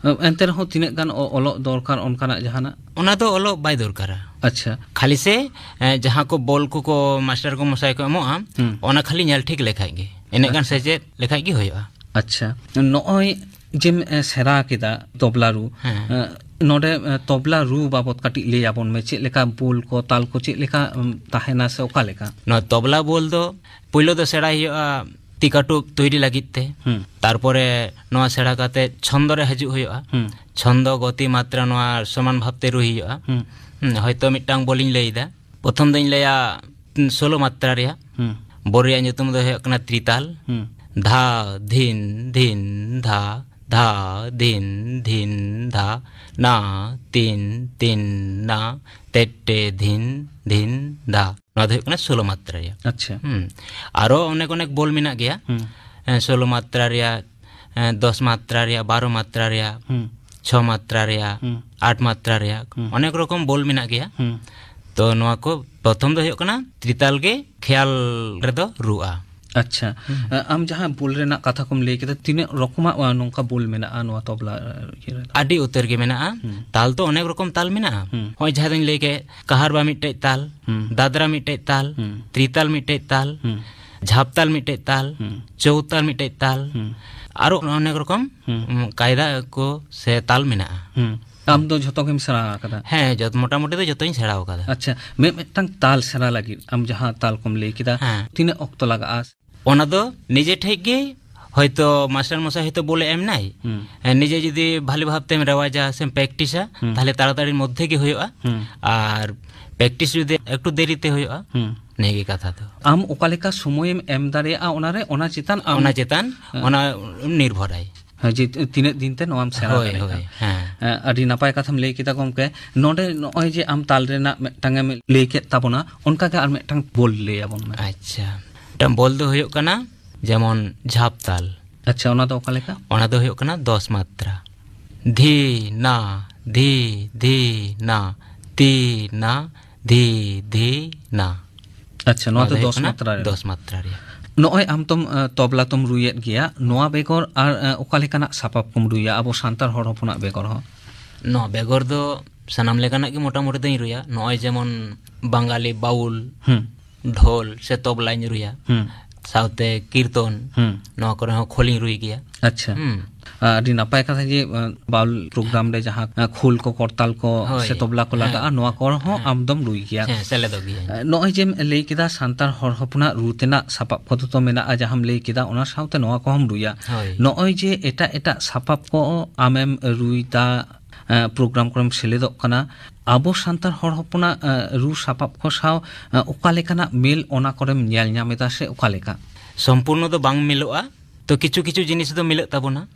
ᱮᱱᱛᱮ ᱨᱮᱦᱚᱸ ᱛᱤᱱᱟᱹᱜ ᱜᱟᱱ ᱚ-, ᱚᱞᱚᱜ ᱫᱚᱨᱠᱟᱨ ᱚᱱᱠᱟᱱᱟᱜ ᱡᱟᱦᱟᱱᱟᱜ? ᱚᱱᱟ ᱫᱚ ᱚᱞᱚᱜ ᱵᱟᱭ ᱫᱚᱨᱠᱟᱨᱟ᱾ ᱟᱪᱪᱷᱟ᱾ ᱠᱷᱟᱹᱞᱤ ᱥᱮ, ᱮ, ᱡᱟᱦᱟᱸ ᱠᱚ ᱵᱚᱞ ᱠᱚᱠᱚ ᱢᱟᱥᱴᱟᱨ ᱠᱚ ᱢᱚᱥᱟᱭ ᱠᱚ ᱮᱢᱚᱜᱼᱟ, ᱦᱩᱸ᱾ ᱚᱱᱟ ᱠᱷᱟᱹᱞᱤ ᱧᱮᱞ ᱴᱷᱤᱠ ᱞᱮᱠᱷᱟᱡ ᱜᱮ, ᱤᱱᱟᱹᱜ ᱜᱟᱱ ᱟᱪᱪᱷᱟ᱾ ᱥᱮᱪᱮᱫ ᱞᱮᱠᱷᱟᱡ ᱜᱮ ᱦᱩᱭᱩᱜᱼᱟ᱾ ᱟᱪᱪᱷᱟ, ᱱᱚᱜᱼᱚᱭ ᱡᱮᱢ, ᱮ, ᱥᱮᱬᱟ ᱠᱮᱫᱟ ᱛᱚᱵᱞᱟ ᱨᱩ, ᱦᱮᱸ᱾ ᱮ, ᱱᱚᱰᱮ, ᱮ, ᱛᱚᱵᱞᱟ ᱨᱩ ᱵᱟᱵᱚᱫ ᱠᱟᱹᱴᱤᱡ ᱞᱟᱹᱭ ᱟᱵᱚᱱ ᱢᱮ, ᱪᱮᱫ ᱞᱮᱠᱟ ᱵᱳᱞ ᱠᱚ, ᱛᱟᱞ ᱠᱚ ᱪᱮᱫ ᱞᱮᱠᱟ, ᱩᱢ, ᱛᱟᱦᱮᱱᱟ ᱥᱮ ᱚᱠᱟ ᱞᱮᱠᱟ? ᱱᱚᱣᱟ ᱛᱚᱵᱞᱟ ᱵᱳᱞ ᱫᱚ ᱯᱳᱭᱞᱳ ᱫᱚ ᱥᱮᱬᱟᱭ ᱦᱩᱭᱩᱜᱼᱟ ᱛᱤ ᱠᱟᱹᱴᱩᱵ ᱛᱳᱭᱨᱤ ᱞᱟᱹᱜᱤᱫ ᱛᱮ᱾ ᱦᱩᱸ᱾ ᱛᱟᱨᱯᱚᱨᱮ ᱱᱚᱣᱟ ᱥᱮᱬᱟ ᱠᱟᱛᱮ ᱪᱷᱚᱱᱫᱚ ᱨᱮ ᱦᱤᱡᱩᱜ ᱦᱩᱭᱩᱜᱼᱟ᱾ ᱦᱩᱸ᱾ ᱪᱷᱚᱱᱫᱚ, ᱜᱚᱛᱤ, ᱢᱟᱛᱨᱟ ᱱᱚᱣᱟ ᱥᱚᱢᱟᱱ ᱵᱷᱟᱵᱛᱮ ᱨᱩᱭ ᱦᱩᱭᱩᱜᱼᱟ᱾ ᱦᱩᱸ᱾ ᱦᱩᱸ, ᱦᱚᱭᱛᱳ ᱢᱤᱫᱴᱟᱝ ᱵᱳᱞᱤᱧ ᱞᱟᱹᱭ ᱮᱫᱟ᱾ ᱯᱨᱚᱛᱷᱚᱢ ᱫᱚᱧ ᱞᱟᱹᱭᱟ, ᱩᱸ, ᱥᱳᱞᱳ ᱢᱟᱛᱨᱟ ᱨᱮᱭᱟᱜ᱾ ᱦᱩᱸ᱾ ᱵᱳᱞ ᱨᱮᱭᱟᱜ ᱧᱩᱛᱩᱢ ᱫᱚ ᱦᱩᱭᱩᱜ ᱠᱟᱱᱟ ᱛᱨᱤᱛᱟᱞ᱾ ᱦᱩᱸ᱾ ᱫᱷᱟ, ᱫᱷᱤᱱ, ᱫᱷᱤᱱ, ᱫᱷᱟ, ᱫᱷᱟ, ᱫᱷᱤᱱ, ᱫᱷᱤᱱ, ᱫᱷᱟ, ᱱᱟ, ᱛᱤᱱ, ᱛᱤᱱ, ᱱᱟ, ᱛᱮᱴᱮ, ᱫᱷᱤᱱ, ᱫᱷᱤᱱ, ᱫᱷᱟ᱾ ᱱᱚᱣᱟ ᱫᱚ ᱦᱩᱭᱩᱜ ᱠᱟᱱᱟ ᱥᱳᱞᱳ ᱢᱟᱛᱨᱟ ᱨᱮᱭᱟᱜ᱾ ᱟᱪᱪᱷᱟ᱾ ᱦᱩᱸ᱾ ᱟᱨᱚ ᱚᱱᱮᱠ ᱚᱱᱮᱠ ᱵᱳᱞ ᱢᱮᱱᱟᱜ ᱜᱮᱭᱟ᱾ ᱦᱩᱸ᱾ ᱮᱸ, ᱥᱳᱞᱳ ᱢᱟᱛᱨᱟ ᱨᱮᱭᱟᱜ, ᱮᱸ, ᱫᱚᱥ ᱢᱟᱛᱨᱟ ᱨᱮᱭᱟᱜ, ᱵᱟᱨᱚ ᱢᱟᱛᱨᱟ ᱨᱮᱭᱟᱜ, ᱦᱩᱸ᱾ ᱪᱷᱚ ᱢᱟᱛᱨᱟ ᱨᱮᱭᱟᱜ, ᱦᱩᱸ᱾ ᱟᱴ ᱢᱟᱛᱨᱟ ᱨᱮᱭᱟᱜ, ᱦᱩᱸ᱾ ᱚᱱᱮᱠ ᱨᱚᱠᱚᱢ ᱵᱳᱞ ᱢᱮᱱᱟᱜ ᱜᱮᱭᱟ᱾ ᱦᱩᱸ᱾ ᱛᱚ ᱱᱚᱣᱟ ᱠᱚ ᱯᱨᱚᱛᱷᱚᱢ ᱫᱚ ᱦᱩᱭᱩᱜ ᱠᱟᱱᱟ ᱛᱨᱤᱛᱟᱞ ᱜᱮ ᱠᱷᱮᱭᱟᱞ ᱨᱮᱫᱚ ᱨᱩᱜᱼᱟ᱾ ᱟᱪᱪᱷᱟ᱾ ᱦᱩᱸ᱾ ᱮ, ᱟᱢ ᱡᱟᱦᱟᱸ ᱵᱳᱞ ᱨᱮᱱᱟᱜ ᱠᱟᱛᱷᱟ ᱠᱚᱢ ᱞᱟᱹᱭ ᱠᱮᱫᱟ, ᱛᱤᱱᱟᱹᱜ ᱨᱚᱠᱚᱢᱟᱜ, ᱟ, ᱱᱚᱝᱠᱟ ᱵᱳᱞ ᱢᱮᱱᱟᱜᱼᱟ ᱱᱚᱣᱟ ᱛᱚᱵᱞᱟ, ᱟ, ᱤᱭᱟᱹ ᱨᱮᱫᱚ? ᱟᱹᱰᱤ ᱩᱛᱟᱹᱨ ᱜᱮ ᱢᱮᱱᱟᱜᱼᱟ᱾ ᱦᱩᱸ᱾ ᱛᱟᱞ ᱫᱚ ᱚᱱᱮᱠ ᱨᱚᱠᱚᱢ ᱛᱟᱞ ᱢᱮᱱᱟᱜᱼᱟ᱾ ᱦᱩᱸ᱾ ᱱᱚᱜᱼᱚᱭ ᱡᱟᱦᱟᱸ ᱫᱚᱧ ᱞᱟᱹᱭ ᱠᱮᱫ, ᱠᱟᱦᱟᱨᱵᱟ ᱢᱤᱫᱴᱮᱡ ᱛᱟᱞ, ᱦᱩᱸ᱾ ᱫᱟᱫᱽᱨᱟ ᱢᱤᱫᱴᱮᱡ ᱛᱟᱞ, ᱦᱩᱸ᱾ ᱛᱨᱤᱛᱟᱞ ᱢᱤᱫᱴᱮᱡ ᱛᱟᱞ, ᱦᱩᱸ᱾ ᱡᱷᱟᱯᱛᱟᱞ ᱢᱤᱫᱴᱮᱡ ᱛᱟᱞ, ᱦᱩᱸ᱾ ᱪᱳᱣᱛᱟᱞ ᱢᱤᱫᱴᱮᱡ ᱛᱟᱞ, ᱦᱩᱸ᱾ ᱟᱨᱚ ᱚᱱᱮᱠ ᱨᱚᱠᱚᱢ, ᱦᱩᱸ᱾ ᱩᱢ, ᱠᱟᱭᱫᱟ ᱠᱚ ᱥᱮ ᱛᱟᱞ ᱢᱮᱱᱟᱜᱼᱟ᱾ ᱦᱩᱸ᱾ ᱟᱢ ᱫᱚ ᱡᱷᱚᱛᱚ ᱜᱮᱢ ᱥᱮᱬᱟ ᱟᱠᱟᱫᱟ? ᱦᱮᱸ, ᱡᱚᱛ-, ᱢᱚᱴᱟᱢᱩᱴᱤ ᱫᱚ ᱡᱚᱛᱚᱧ ᱥᱮᱬᱟ ᱟᱠᱟᱫᱟ᱾ ᱟᱪᱪᱷᱟ, ᱢᱤᱫ ᱢᱤᱫᱴᱟᱝ ᱛᱟᱞ ᱥᱮᱬᱟ ᱞᱟᱹᱜᱤᱫ ᱟᱢ ᱡᱟᱦᱟᱸ ᱛᱟᱞ ᱠᱚᱢ ᱞᱟᱹᱭ ᱠᱮᱫᱟ, ᱦᱮᱸ᱾ ᱛᱤᱱᱟᱹᱜ ᱚᱠᱛᱚ ᱞᱟᱜᱟᱜᱼᱟ? ᱚᱱᱟ ᱫᱚ ᱱᱤᱡᱮ ᱴᱷᱮᱡ ᱜᱮ, ᱦᱚᱭᱛᱚ ᱢᱟᱥᱴᱟᱨ ᱢᱚᱥᱟᱭ ᱦᱚᱭᱛᱚ ᱵᱳᱞᱮ ᱮᱢ ᱱᱟᱭ, ᱦᱩᱸ᱾ ᱮ, ᱱᱤᱡᱮ ᱡᱩᱫᱤ ᱵᱷᱟᱞᱤ ᱵᱷᱟᱵ ᱛᱮᱢ ᱨᱮᱣᱟᱡᱟ ᱥᱮᱢ ᱯᱨᱮᱠᱴᱤᱥᱟ, ᱦᱩᱸ᱾ ᱛᱟᱦᱞᱮ ᱛᱟᱲᱟᱛᱟᱲᱤ ᱢᱚᱫᱽᱫᱷᱮ ᱜᱮ ᱦᱩᱭᱩᱜᱼᱟ᱾ ᱦᱩᱸ᱾ ᱟᱨ ᱯᱨᱮᱠᱴᱤᱥ ᱡᱩᱫᱤ ᱮᱠᱴᱩ ᱫᱮᱨᱤ ᱛᱮ ᱦᱩᱭᱩᱜᱼᱟ, ᱦᱩᱸ᱾ ᱱᱤᱭᱟᱹ ᱜᱮ ᱠᱟᱛᱷᱟ ᱫᱚ᱾ ᱟᱢ ᱚᱠᱟ ᱞᱮᱠᱟ ᱥᱚᱢᱚᱭᱮᱢ ᱮᱢ ᱫᱟᱲᱮᱭᱟᱜᱼᱟ ᱚᱱᱟᱨᱮ, ᱚᱱᱟ ᱪᱮᱛᱟᱱ ᱟᱢ ᱚᱱᱟ ᱪᱮᱛᱟᱱ, ᱦᱮᱸ᱾ ᱚᱱᱟ ᱱᱤᱨᱵᱷᱚᱨᱟᱭ᱾ ᱦᱮᱸ, ᱡᱮ ᱛᱤᱱᱟᱹᱜ ᱫᱤᱱ ᱛᱮ ᱱᱚᱣᱟᱢ ᱥᱮᱬᱟ ᱦᱳᱭ, ᱫᱟᱲᱮᱭᱟᱜᱼᱟ᱾ ᱦᱳᱭ, ᱦᱮᱸ᱾ ᱮᱸ, ᱟᱹᱰᱤ ᱱᱟᱯᱟᱭ ᱠᱟᱛᱷᱟᱢ ᱞᱟᱹᱭ ᱠᱮᱫᱟ ᱜᱚᱢᱠᱮ᱾ ᱱᱚᱰᱮ ᱱᱚᱜᱼᱚᱭ ᱡᱮ ᱟᱢ ᱛᱟᱞ ᱨᱮᱱᱟᱜ ᱢᱤᱫᱴᱟᱝ ᱮᱢ ᱞᱟᱹᱭ ᱠᱮᱫ ᱛᱟᱵᱚᱱᱟ, ᱚᱱᱠᱟᱜᱮ ᱟᱨ ᱢᱤᱫᱴᱟᱝ ᱵᱳᱞ ᱞᱟᱹᱭ ᱟᱵᱚᱱ ᱢᱮ᱾ ᱟᱪᱪᱷᱟ, ᱢᱤᱫᱴᱟᱝ ᱵᱳᱞ ᱫᱚ ᱦᱩᱭᱩᱜ ᱠᱟᱱᱟ ᱡᱮᱢᱚᱱ ᱡᱷᱟᱯ ᱛᱟᱞ᱾ ᱟᱪᱪᱷᱟ, ᱚᱱᱟ ᱫᱚ ᱚᱠᱟ ᱞᱮᱠᱟ? ᱚᱱᱟ ᱫᱚ ᱦᱩᱭᱩᱜ ᱠᱟᱱᱟ ᱫᱚᱥ ᱢᱟᱛᱨᱟ᱾ ᱫᱷᱤ, ᱱᱟ, ᱫᱷᱤ, ᱫᱷᱤ, ᱱᱟ, ᱛᱤ, ᱱᱟ, ᱫᱷᱤ, ᱫᱷᱤ, ᱱᱟ᱾ ᱟᱪᱪᱷᱟ, ᱱᱚᱣᱟ ᱱᱚᱣᱟ ᱫᱚ ᱫᱚ ᱦᱩᱭᱩᱜ ᱫᱚᱥ ᱠᱟᱱᱟ ᱢᱟᱛᱨᱟ ᱨᱮᱱᱟᱜ᱾ ᱫᱚᱥ ᱢᱟᱛᱨᱟ ᱨᱮᱭᱟᱜ᱾ ᱱᱚᱜᱼᱚᱭ ᱟᱢ ᱛᱚᱢ, ᱮ, ᱛᱚᱵᱞᱟ ᱛᱚᱢ ᱨᱩᱭᱮᱫ ᱜᱮᱭᱟ, ᱱᱚᱣᱟ ᱵᱮᱜᱚᱨ ᱟᱨ, ᱮ, ᱚᱠᱟ ᱞᱮᱠᱟᱱᱟᱜ ᱥᱟᱯᱟᱵ ᱠᱚᱢ ᱨᱩᱭᱟ ᱟᱵᱚ ᱥᱟᱱᱛᱟᱲ ᱦᱚᱲ ᱦᱚᱯᱚᱱᱟᱜ ᱵᱮᱜᱚᱨ ᱦᱚᱸ? ᱱᱚᱣᱟ ᱵᱮᱜᱚᱨ ᱫᱚ ᱥᱟᱱᱟᱢ ᱞᱮᱠᱟᱱᱟᱜ ᱜᱮ ᱢᱚᱴᱟᱢᱩᱴᱤ ᱫᱚᱧ ᱨᱩᱭᱟ᱾ ᱱᱚᱜᱼᱚᱭ ᱡᱮᱢᱚᱱ ᱵᱟᱝᱜᱟᱞᱤ ᱵᱟᱣᱩᱞ, ᱦᱩᱸ᱾ ᱰᱷᱳᱞ ᱥᱮ ᱛᱚᱵᱞᱟᱧ ᱨᱩᱭᱟ, ᱦᱩᱸ᱾ ᱥᱟᱶᱛᱮ ᱠᱤᱨᱛᱚᱱ, ᱦᱩᱸ᱾ ᱱᱚᱣᱟ ᱠᱚᱨᱮ ᱦᱚᱸ ᱠᱷᱳᱞᱤᱧ ᱨᱩᱭ ᱜᱮᱭᱟ᱾ ᱟᱪᱪᱷᱟ᱾ ᱦᱩᱸ᱾ ᱟᱹᱰᱤ ᱱᱟᱯᱟᱭ ᱠᱟᱛᱷᱟ ᱡᱮ, ᱟᱸ, ᱵᱟᱣᱩᱞ ᱯᱨᱳᱜᱨᱟᱢ ᱨᱮ ᱡᱟᱦᱟᱸ, ᱟᱸ, ᱠᱷᱳᱞ ᱠᱚ, ᱠᱚᱨᱛᱟᱞ ᱠᱚ ᱦᱳᱭ᱾ ᱥᱮ ᱛᱚᱵᱞᱟ ᱠᱚ ᱦᱮᱸ᱾ ᱞᱟᱜᱟᱜᱼᱟ, ᱱᱚᱣᱟ ᱠᱚ ᱦᱚᱸ ᱦᱮᱸ᱾ ᱟᱢ ᱫᱚᱢ ᱨᱩᱭ ᱜᱮᱭᱟ᱾ ᱦᱮᱸ, ᱥᱮᱞᱮᱫᱚᱜ ᱜᱤᱭᱟᱹᱧ᱾ ᱟᱸ, ᱱᱚᱜᱼᱚᱭ ᱡᱮᱢ ᱞᱟᱹᱭ ᱠᱮᱫᱟ ᱥᱟᱱᱛᱟᱲ ᱦᱚᱲ ᱦᱚᱯᱚᱱᱟᱜ ᱨᱩ ᱛᱮᱱᱟᱜ ᱥᱟᱯᱟᱵ ᱠᱚᱫᱚ ᱛᱚ ᱢᱮᱱᱟᱜᱼᱟ, ᱡᱟᱦᱟᱸᱢ ᱞᱟᱹᱭ ᱠᱮᱫᱟ, ᱚᱱᱟ ᱥᱟᱶᱛᱮ ᱱᱚᱣᱟ ᱠᱚᱦᱚᱸᱢ ᱨᱩᱭᱟ᱾ ᱦᱳᱭ᱾ ᱱᱚᱜᱼᱚᱭ ᱡᱮ ᱮᱴᱟᱜ ᱮᱴᱟᱜ ᱥᱟᱯᱟᱵ ᱠᱚ ᱟᱢᱮᱢ ᱨᱩᱭ ᱫᱟ, ᱟᱸ, ᱯᱨᱳᱜᱨᱟᱢ ᱠᱚᱨᱮᱢ ᱥᱮᱞᱮᱫᱚᱜ ᱠᱟᱱᱟ, ᱟᱵᱚ ᱥᱟᱱᱛᱟᱲ ᱦᱚᱲ ᱦᱚᱯᱚᱱᱟᱜ, ᱟᱸ, ᱨᱩ ᱥᱟᱯᱟᱵ ᱠᱚ ᱥᱟᱶ, ᱟᱸ, ᱚᱠᱟ ᱞᱮᱠᱟᱱᱟᱜ ᱢᱮᱞ ᱚᱱᱟ ᱠᱚᱨᱮᱢ ᱧᱮᱞ ᱧᱟᱢ ᱮᱫᱟ ᱥᱮ ᱚᱠᱟ ᱞᱮᱠᱟ? ᱥᱚᱢᱯᱩᱨᱱᱚ ᱫᱚ ᱵᱟᱝ ᱢᱤᱞᱚᱜᱼᱟ, ᱛᱚ ᱠᱤᱪᱷᱩ ᱠᱤᱪᱷᱩ ᱡᱤᱱᱤᱥ ᱫᱚ ᱢᱤᱞᱟᱹᱜ ᱛᱟᱵᱚᱱᱟ᱾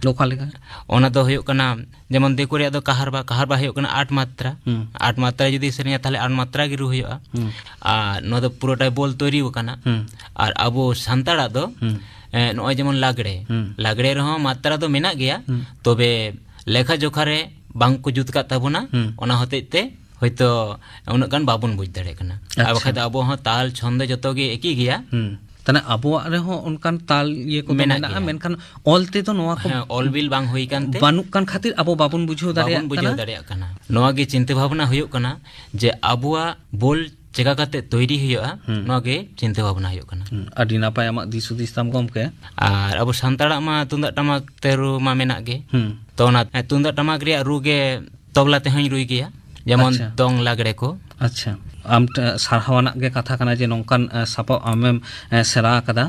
ᱚᱠᱟ ᱞᱮᱠᱟ? ᱚᱱᱟ ᱫᱚ ᱦᱩᱭᱩᱜ ᱠᱟᱱᱟ, ᱡᱮᱢᱚᱱ ᱫᱤᱠᱩ ᱨᱮᱭᱟᱜ ᱫᱚ ᱠᱟᱦᱟᱨᱵᱟ, ᱠᱟᱦᱟᱨᱵᱟ ᱦᱩᱭᱩᱜ ᱠᱟᱱᱟ ᱟᱴ ᱢᱟᱛᱨᱟ᱾ ᱦᱩᱸ᱾ ᱟᱴ ᱢᱟᱛᱨᱟ ᱡᱩᱫᱤ ᱥᱮᱨᱮᱧᱟ, ᱛᱟᱦᱞᱮ ᱟᱴ ᱢᱟᱛᱨᱟ ᱜᱮ ᱨᱩ ᱦᱩᱭᱩᱜᱼᱟ᱾ ᱦᱩᱸ᱾ ᱟᱨ ᱱᱚᱣᱟ ᱫᱚ ᱯᱩᱨᱟᱹᱴᱟᱭ ᱵᱚᱞ ᱛᱚᱭᱨᱤ ᱟᱠᱟᱱᱟ᱾ ᱦᱩᱸ᱾ ᱟᱨ ᱟᱵᱚ ᱥᱟᱱᱛᱟᱲᱟᱜ ᱫᱚ, ᱦᱩᱸ᱾ ᱮ, ᱱᱚᱜᱼᱚᱭ ᱡᱮᱢᱚᱱ ᱞᱟᱜᱽᱲᱮ, ᱦᱩᱸ᱾ ᱞᱟᱜᱽᱲᱮ ᱨᱮᱦᱚᱸ ᱢᱟᱛᱨᱟ ᱫᱚ ᱢᱮᱱᱟᱜ ᱜᱮᱭᱟ, ᱦᱩᱸ᱾ ᱛᱚᱵᱮ ᱞᱮᱠᱷᱟ ᱡᱚᱠᱷᱟ ᱨᱮ ᱵᱟᱝ ᱠᱚ ᱡᱩᱛ ᱠᱟᱜ ᱛᱟᱵᱚᱱᱟ, ᱦᱩᱸ᱾ ᱚᱱᱟ ᱦᱚᱛᱮᱡ ᱛᱮ ᱦᱚᱭᱛᱚ ᱩᱱᱟᱹᱜ ᱜᱟᱱ ᱵᱟᱵᱚᱱ ᱵᱩᱡᱽ ᱫᱟᱲᱮᱭᱟᱜ ᱠᱟᱱᱟ᱾ ᱟᱨ ᱟᱪᱪᱷᱟ᱾ ᱵᱟᱠᱷᱟᱡ ᱫᱚ ᱟᱵᱚ ᱦᱚᱸ ᱛᱟᱞ ᱪᱷᱚᱱᱫᱚ ᱡᱚᱛᱚ ᱜᱮ ᱮᱠᱤ ᱜᱮᱭᱟ᱾ ᱦᱩᱸ᱾ ᱛᱟᱦᱞᱮ ᱟᱵᱚᱣᱟᱜ ᱨᱮᱦᱚᱸ ᱚᱱᱠᱟᱱ ᱛᱟᱞ ᱤᱭᱟᱹ ᱠᱚᱫᱚ ᱢᱮᱱᱟᱜ ᱢᱮᱱᱟᱜᱼᱟ, ᱜᱮᱭᱟ᱾ ᱢᱮᱱᱠᱷᱟᱱ ᱚᱞ ᱛᱮᱫᱚ ᱱᱚᱣᱟ ᱠᱚ ᱦᱮᱸ, ᱚᱞ ᱵᱤᱞ ᱵᱟᱝ ᱦᱩᱭ ᱠᱟᱱᱛᱮ ᱵᱟᱹᱱᱩᱜ ᱠᱟᱱ ᱠᱷᱟᱹᱛᱤᱨ ᱟᱵᱚ ᱵᱟᱵᱚᱱ ᱵᱩᱡᱷᱟᱹᱣ ᱫᱟᱲᱮᱭᱟᱜ ᱵᱟᱵᱚᱱ ᱵᱩᱡᱷᱟᱹᱣ ᱠᱟᱱᱟ᱾ ᱫᱟᱲᱮᱭᱟᱜ ᱠᱟᱱᱟ᱾ ᱱᱚᱣᱟ ᱜᱮ ᱪᱤᱱᱛᱟᱹ ᱵᱷᱟᱵᱽᱱᱟ ᱦᱩᱭᱩᱜ ᱠᱟᱱᱟ ᱡᱮ ᱟᱵᱚᱣᱟᱜ ᱵᱚᱞ ᱪᱮᱠᱟ ᱠᱟᱛᱮ ᱛᱚᱭᱨᱤ ᱦᱩᱭᱩᱜᱼᱟ, ᱦᱩᱸ᱾ ᱱᱚᱣᱟ ᱜᱮ ᱪᱤᱱᱛᱟᱹ ᱵᱷᱟᱵᱽᱱᱟ ᱦᱩᱭᱩᱜ ᱠᱟᱱᱟ᱾ ᱦᱩᱸ, ᱟᱹᱰᱤ ᱱᱟᱯᱟᱭ ᱟᱢᱟᱜ ᱫᱤᱥ ᱦᱩᱫᱤᱥ ᱛᱟᱢ ᱜᱚᱢᱠᱮ᱾ ᱟᱨ ᱟᱵᱚ ᱥᱟᱱᱛᱟᱲᱟᱜ ᱢᱟ ᱛᱩᱢᱫᱟᱜ ᱴᱟᱢᱟᱠ ᱛᱮ ᱨᱩ ᱢᱟ ᱢᱮᱱᱟᱜ ᱜᱮ᱾ ᱦᱩᱸ᱾ ᱛᱚ ᱚᱱᱟ, ᱦᱮᱸ, ᱛᱩᱢᱫᱟᱜ ᱴᱟᱢᱟᱠ ᱨᱮᱭᱟᱜ ᱨᱩ ᱜᱮ ᱛᱚᱵᱞᱟ ᱛᱮᱦᱚᱸᱧ ᱨᱩᱭ ᱜᱮᱭᱟ, ᱡᱮᱢᱚᱱ ᱟᱪᱪᱷᱟ᱾ ᱫᱚᱝ ᱞᱟᱜᱽᱲᱮ ᱠᱚ᱾ ᱟᱪᱪᱷᱟ, ᱟᱢ ᱴᱷᱮᱱ ᱥᱟᱨᱦᱟᱣ ᱟᱱᱟᱜ ᱜᱮ ᱠᱟᱛᱷᱟ ᱠᱟᱱᱟ ᱡᱮ ᱱᱚᱝᱠᱟᱱ, ᱮ, ᱥᱟᱯᱟᱵ ᱟᱢᱮᱢ, ᱮ, ᱥᱮᱬᱟ ᱟᱠᱟᱫᱟ᱾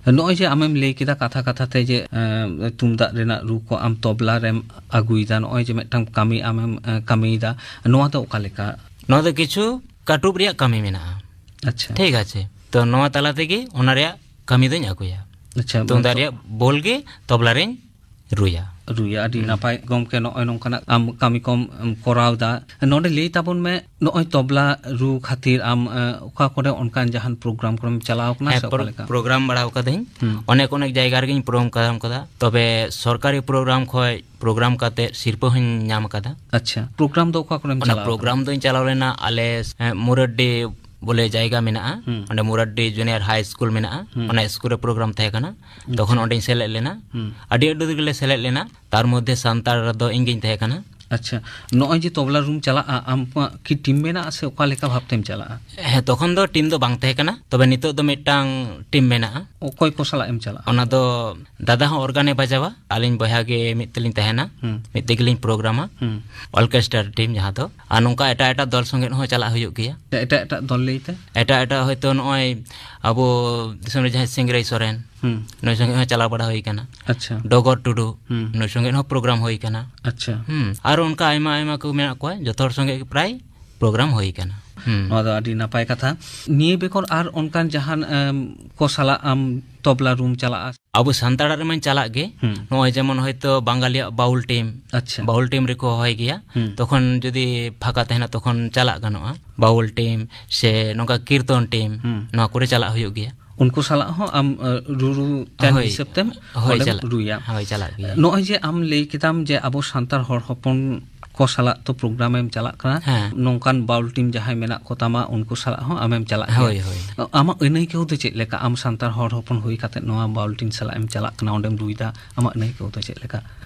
ᱱᱚᱜᱼᱚᱭ ᱡᱮ ᱟᱢᱮᱢ ᱞᱟᱹᱭ ᱠᱮᱫᱟ ᱠᱟᱛᱷᱟ ᱠᱟᱛᱷᱟ ᱛᱮ ᱡᱮ, ᱮ, ᱛᱩᱢᱫᱟᱜ ᱨᱮᱱᱟᱜ ᱨᱩ ᱠᱚ ᱟᱢ ᱛᱚᱵᱞᱟ ᱨᱮᱢ ᱟᱹᱜᱩᱭᱮᱫᱟ, ᱱᱚᱜᱼᱚᱭ ᱡᱮ ᱢᱤᱫᱴᱟᱝ ᱠᱟᱹᱢᱤ ᱟᱢᱮᱢ, ᱮ, ᱠᱟᱹᱢᱤᱭᱮᱫᱟ, ᱱᱚᱣᱟ ᱫᱚ ᱚᱠᱟ ᱞᱮᱠᱟ? ᱱᱚᱣᱟ ᱫᱚ ᱠᱤᱪᱷᱩ ᱠᱟᱹᱴᱩᱵ ᱨᱮᱭᱟᱜ ᱠᱟᱹᱢᱤ ᱢᱮᱱᱟᱜᱼᱟ᱾ ᱟᱪᱪᱷᱟ᱾ ᱴᱷᱤᱠ ᱟᱪᱷᱮ, ᱛᱚ ᱱᱚᱣᱟ ᱛᱟᱞᱟ ᱛᱮᱜᱮ ᱚᱱᱟ ᱨᱮᱭᱟᱜ ᱠᱟᱹᱢᱤ ᱫᱚᱧ ᱟᱹᱜᱩᱭᱟ᱾ ᱟᱪᱪᱷᱟ, ᱛᱩᱢᱫᱟᱜ ᱢᱮᱱᱫᱚ ᱨᱮᱭᱟᱜ ᱵᱳᱞ ᱜᱮ ᱛᱚᱵᱞᱟ ᱨᱮᱧ ᱨᱩᱭᱟ᱾ ᱨᱩᱭᱟ᱾ ᱟᱹᱰᱤ ᱦᱩᱸ᱾ ᱱᱟᱯᱟᱭ ᱜᱚᱢᱠᱮ, ᱱᱚᱜᱼᱚᱭ ᱱᱚᱝᱠᱟᱱᱟᱜ ᱟᱢ ᱠᱟᱹᱢᱤ ᱠᱚᱢ, ᱮᱢ, ᱠᱚᱨᱟᱣ ᱫᱟ᱾ ᱱᱚᱰᱮ ᱞᱟᱹᱭ ᱛᱟᱵᱚᱱ ᱢᱮ, ᱱᱚᱜᱼᱚᱭ ᱛᱚᱵᱞᱟ ᱨᱩ ᱠᱷᱟᱹᱛᱤᱨ ᱟᱢ, ᱮ, ᱚᱠᱟ ᱠᱚᱨᱮ ᱚᱱᱠᱟᱱ ᱡᱟᱦᱟᱱ ᱯᱨᱳᱜᱨᱟᱢ ᱠᱚᱨᱮᱢ ᱪᱟᱞᱟᱣ ᱠᱟᱱᱟ ᱦᱮᱸ, ᱥᱮ ᱚᱠᱟ ᱯᱨᱳ-, ᱞᱮᱠᱟ? ᱯᱨᱳᱜᱨᱟᱢ ᱵᱟᱲᱟᱣ ᱠᱟᱹᱫᱟᱹᱧ᱾ ᱦᱩᱸ᱾ ᱚᱱᱮᱠ ᱚᱱᱮᱠ ᱡᱟᱭᱜᱟ ᱨᱮᱜᱮᱧ ᱯᱨᱳᱜᱨᱟᱢ ᱠᱟᱫᱟ᱾ ᱛᱚᱵᱮ ᱥᱚᱨᱠᱟᱨᱤ ᱯᱨᱳᱜᱨᱟᱢ ᱠᱷᱚᱡ ᱯᱨᱳᱜᱨᱟᱢ ᱠᱟᱛᱮ ᱥᱤᱨᱯᱟᱹ ᱦᱚᱸᱧ ᱧᱟᱢ ᱟᱠᱟᱫᱟ᱾ ᱟᱪᱪᱷᱟ, ᱯᱨᱳᱜᱨᱟᱢ ᱫᱚ ᱚᱠᱟ ᱠᱚᱨᱮᱢ ᱚᱱᱟ ᱪᱟᱞᱟᱣ ᱯᱨᱳᱜᱨᱟᱢ ᱟᱠᱟᱱᱟ? ᱫᱚᱧ ᱪᱟᱞᱟᱣ ᱞᱮᱱᱟ ᱟᱞᱮ, ᱮ, ᱢᱩᱨᱟᱰᱰᱤ ᱵᱚᱞᱮ ᱡᱟᱭᱜᱟ ᱢᱮᱱᱟᱜᱼᱟ᱾ ᱦᱩᱸ᱾ ᱚᱸᱰᱮ ᱢᱩᱨᱟᱰᱰᱤ ᱡᱩᱱᱤᱭᱟᱨ ᱦᱟᱭ ᱥᱠᱩᱞ ᱢᱮᱱᱟᱜᱼᱟ᱾ ᱦᱩᱸ᱾ ᱚᱱᱟ ᱥᱠᱩᱞ ᱨᱮ ᱯᱨᱳᱜᱨᱟᱢ ᱛᱟᱦᱮᱸ ᱠᱟᱱᱟ᱾ ᱛᱚᱠᱷᱚᱱ ᱟᱪᱪᱷᱟ᱾ ᱚᱸᱰᱮᱧ ᱥᱮᱞᱮᱫ ᱞᱮᱱᱟ᱾ ᱦᱩᱸ᱾ ᱟᱹᱰᱤ ᱟᱹᱰᱤ ᱨᱮᱜᱮ ᱞᱮ ᱥᱮᱞᱮᱫ ᱞᱮᱱᱟ᱾ ᱛᱟᱨ ᱢᱚᱫᱽᱫᱷᱮ ᱥᱟᱱᱛᱟᱲ ᱫᱚ ᱤᱧ ᱜᱤᱧ ᱛᱟᱦᱮᱸ ᱠᱟᱱᱟ᱾ ᱟᱪᱪᱷᱟ, ᱱᱚᱜᱼᱚᱭ ᱡᱮ ᱛᱚᱵᱞᱟ ᱨᱩᱢ ᱪᱟᱞᱟᱜᱼᱟ, ᱟᱢᱟᱜ ᱠᱤ ᱴᱤᱢ ᱢᱮᱱᱟᱜᱼᱟ ᱥᱮ ᱚᱠᱟ ᱞᱮᱠᱟ ᱵᱷᱟᱵᱽ ᱛᱮᱢ ᱪᱟᱞᱟᱜᱼᱟ? ᱦᱮᱸ, ᱛᱚᱠᱷᱚᱱ ᱫᱚ ᱴᱤᱢ ᱫᱚ ᱵᱟᱝ ᱛᱟᱦᱮᱸ ᱠᱟᱱᱟ, ᱛᱚᱵᱮ ᱱᱤᱛᱚᱜ ᱫᱚ ᱢᱤᱫᱴᱟᱝ ᱴᱤᱢ ᱢᱮᱱᱟᱜᱼᱟ᱾ ᱚᱠᱚᱭ ᱠᱚ ᱥᱟᱞᱟᱜ ᱮᱢ ᱪᱟᱞᱟᱜᱼᱟ? ᱚᱱᱟ ᱫᱚ ᱫᱟᱫᱟ ᱦᱚᱸ ᱚᱨᱜᱟᱱᱮ ᱵᱟᱡᱟᱣᱟ, ᱟᱹᱞᱤᱧ ᱵᱚᱭᱦᱟ ᱜᱮ ᱢᱤᱫ ᱛᱮᱞᱤᱧ ᱛᱟᱦᱮᱱᱟ, ᱦᱩᱸ᱾ ᱢᱤᱫ ᱛᱮᱜᱮᱞᱤᱧ ᱯᱨᱳᱜᱨᱟᱢᱟ᱾ ᱦᱩᱸ᱾ ᱚᱨᱠᱮᱥᱴᱟᱨ ᱴᱤᱢ ᱡᱟᱦᱟᱸ ᱫᱚ, ᱟᱨ ᱱᱚᱝᱠᱟ ᱮᱴᱟᱜ ᱮᱴᱟᱜ ᱫᱚᱞ ᱥᱚᱸᱜᱮ ᱦᱚᱸ ᱪᱟᱞᱟᱜ ᱦᱩᱭᱩᱜ ᱜᱮᱭᱟ᱾ ᱮᱴᱟᱜ ᱮᱴᱟᱜ ᱫᱚᱞ ᱞᱟᱹᱭᱛᱮ? ᱮᱴᱟᱜ ᱮᱴᱟᱜ ᱦᱚᱭᱛᱳ ᱱᱚᱜᱼᱚᱭ ᱟᱵᱚ ᱫᱤᱥᱚᱢ ᱨᱮ ᱡᱟᱦᱟᱸᱭ ᱥᱤᱝᱨᱟᱹᱭ ᱥᱚᱨᱮᱱ, ᱦᱩᱸ᱾ ᱱᱩᱭ ᱥᱚᱸᱜᱮ ᱦᱚᱸ ᱪᱟᱞᱟᱣ ᱵᱟᱲᱟ ᱦᱩᱭ ᱠᱟᱱᱟ᱾ ᱟᱪᱪᱷᱟ᱾ ᱰᱚᱜᱚᱨ ᱴᱩᱰᱩ, ᱦᱩᱸ᱾ ᱱᱩᱭ ᱥᱚᱸᱜᱮ ᱦᱚᱸ ᱯᱨᱳᱜᱨᱟᱢ ᱦᱩᱭ ᱠᱟᱱᱟ᱾ ᱟᱪᱪᱷᱟ᱾ ᱦᱩᱸ, ᱟᱨ ᱚᱱᱠᱟ ᱟᱭᱢᱟ ᱟᱭᱢᱟ ᱠᱚ ᱢᱮᱱᱟᱜ ᱠᱚᱣᱟ, ᱡᱚᱛᱚ ᱦᱚᱲ ᱥᱚᱸᱜᱮ ᱜᱮ ᱯᱨᱟᱭ ᱯᱨᱳᱜᱨᱟᱢ ᱦᱩᱭ ᱠᱟᱱᱟ᱾ ᱦᱩᱸ᱾ ᱱᱚᱣᱟ ᱫᱚ ᱟᱹᱰᱤ ᱱᱟᱯᱟᱭ ᱠᱟᱛᱷᱟ᱾ ᱱᱤᱭᱟᱹ ᱵᱮᱜᱚᱨ ᱟᱨ ᱚᱱᱠᱟᱱ ᱡᱟᱦᱟᱱ, ᱮᱢ, ᱠᱚ ᱥᱟᱞᱟᱜ ᱟᱢ ᱛᱚᱵᱞᱟ ᱨᱩᱢ ᱪᱟᱞᱟᱜᱼᱟ? ᱟᱵᱚ ᱥᱟᱱᱛᱟᱲᱟᱜ ᱨᱮᱢᱟᱧ ᱪᱟᱞᱟᱜ ᱜᱮ᱾ ᱦᱩᱸ᱾ ᱱᱚᱜᱼᱚᱭ ᱡᱮᱢᱚᱱ ᱦᱚᱭᱛᱳ ᱵᱟᱝᱜᱟᱞᱤᱭᱟᱜ ᱵᱟᱣᱩᱞ ᱴᱤᱢ, ᱟᱪᱪᱷᱟ᱾ ᱵᱟᱣᱩᱞ ᱴᱤᱢ ᱨᱮᱠᱚ ᱦᱚᱦᱚᱭ ᱜᱮᱭᱟ᱾ ᱦᱩᱸ᱾ ᱛᱚᱠᱷᱚᱱ ᱡᱩᱫᱤ ᱯᱷᱟᱸᱠᱟ ᱛᱟᱦᱮᱱᱟ, ᱛᱚᱠᱷᱚᱱ ᱪᱟᱞᱟᱜ ᱜᱟᱱᱚᱜᱼᱟ᱾ ᱵᱟᱣᱩᱞ ᱴᱤᱢ ᱥᱮ ᱱᱚᱝᱠᱟ ᱠᱤᱨᱛᱚᱱ ᱴᱤᱢ, ᱦᱩᱸ᱾ ᱱᱚᱣᱟ ᱠᱚᱨᱮ ᱪᱟᱞᱟᱜ ᱦᱩᱭᱩᱜ ᱜᱮᱭᱟ᱾ ᱩᱱᱠᱩ ᱥᱟᱞᱟᱜ ᱦᱚᱸ ᱟᱢ, ᱮ, ᱨᱩᱨᱩ ᱛᱮᱢ ᱦᱳᱭ᱾ ᱦᱤᱥᱟᱹᱵ ᱛᱮᱢ ᱦᱳᱭ, ᱚᱸᱰᱮᱢ ᱪᱟᱞᱟᱜ᱾ ᱨᱩᱭᱟ᱾ ᱦᱳᱭ, ᱪᱟᱞᱟᱜ ᱜᱮᱭᱟ᱾ ᱱᱚᱜᱼᱚᱭ ᱡᱮ ᱟᱢ ᱞᱟᱹᱭ ᱠᱮᱫᱟᱢ ᱡᱮ ᱟᱵᱚ ᱥᱟᱱᱛᱟᱲ ᱦᱚᱲ ᱦᱚᱯᱚᱱ ᱠᱚ ᱥᱟᱞᱟᱜ ᱛᱚ ᱯᱨᱳᱜᱨᱟᱢ ᱮᱢ ᱪᱟᱞᱟᱜ ᱠᱟᱱᱟ, ᱦᱮᱸ᱾ ᱱᱚᱝᱠᱟᱱ ᱵᱟᱣᱩᱞ ᱴᱤᱢ ᱡᱟᱦᱟᱸᱭ ᱢᱮᱱᱟᱜ ᱠᱚ ᱛᱟᱢᱟ, ᱩᱱᱠᱩ ᱥᱟᱞᱟᱜ ᱦᱚᱸ ᱟᱢᱮᱢ ᱪᱟᱞᱟᱜ ᱜᱮᱭᱟ᱾ ᱦᱳᱭ, ᱦᱳᱭ᱾ ᱟᱢᱟᱜ ᱟᱹᱱᱟᱹᱭᱠᱟᱹᱣ ᱫᱚ ᱪᱮᱫ ᱞᱮᱠᱟ, ᱟᱢ ᱥᱟᱱᱛᱟᱲ ᱦᱚᱲ ᱦᱚᱯᱚᱱ ᱦᱩᱭ ᱠᱟᱛᱮ ᱱᱚᱣᱟ ᱵᱟᱣᱩᱞ ᱴᱤᱢ ᱥᱟᱞᱟᱜ ᱮᱢ ᱪᱟᱞᱟᱜ ᱠᱟᱱᱟ, ᱚᱸᱰᱮᱢ ᱨᱩᱭᱫᱟ, ᱟᱢᱟᱜ ᱟᱹᱱᱟᱹᱭᱠᱟᱹᱣ ᱫᱚ ᱪᱮᱫ ᱞᱮᱠᱟ?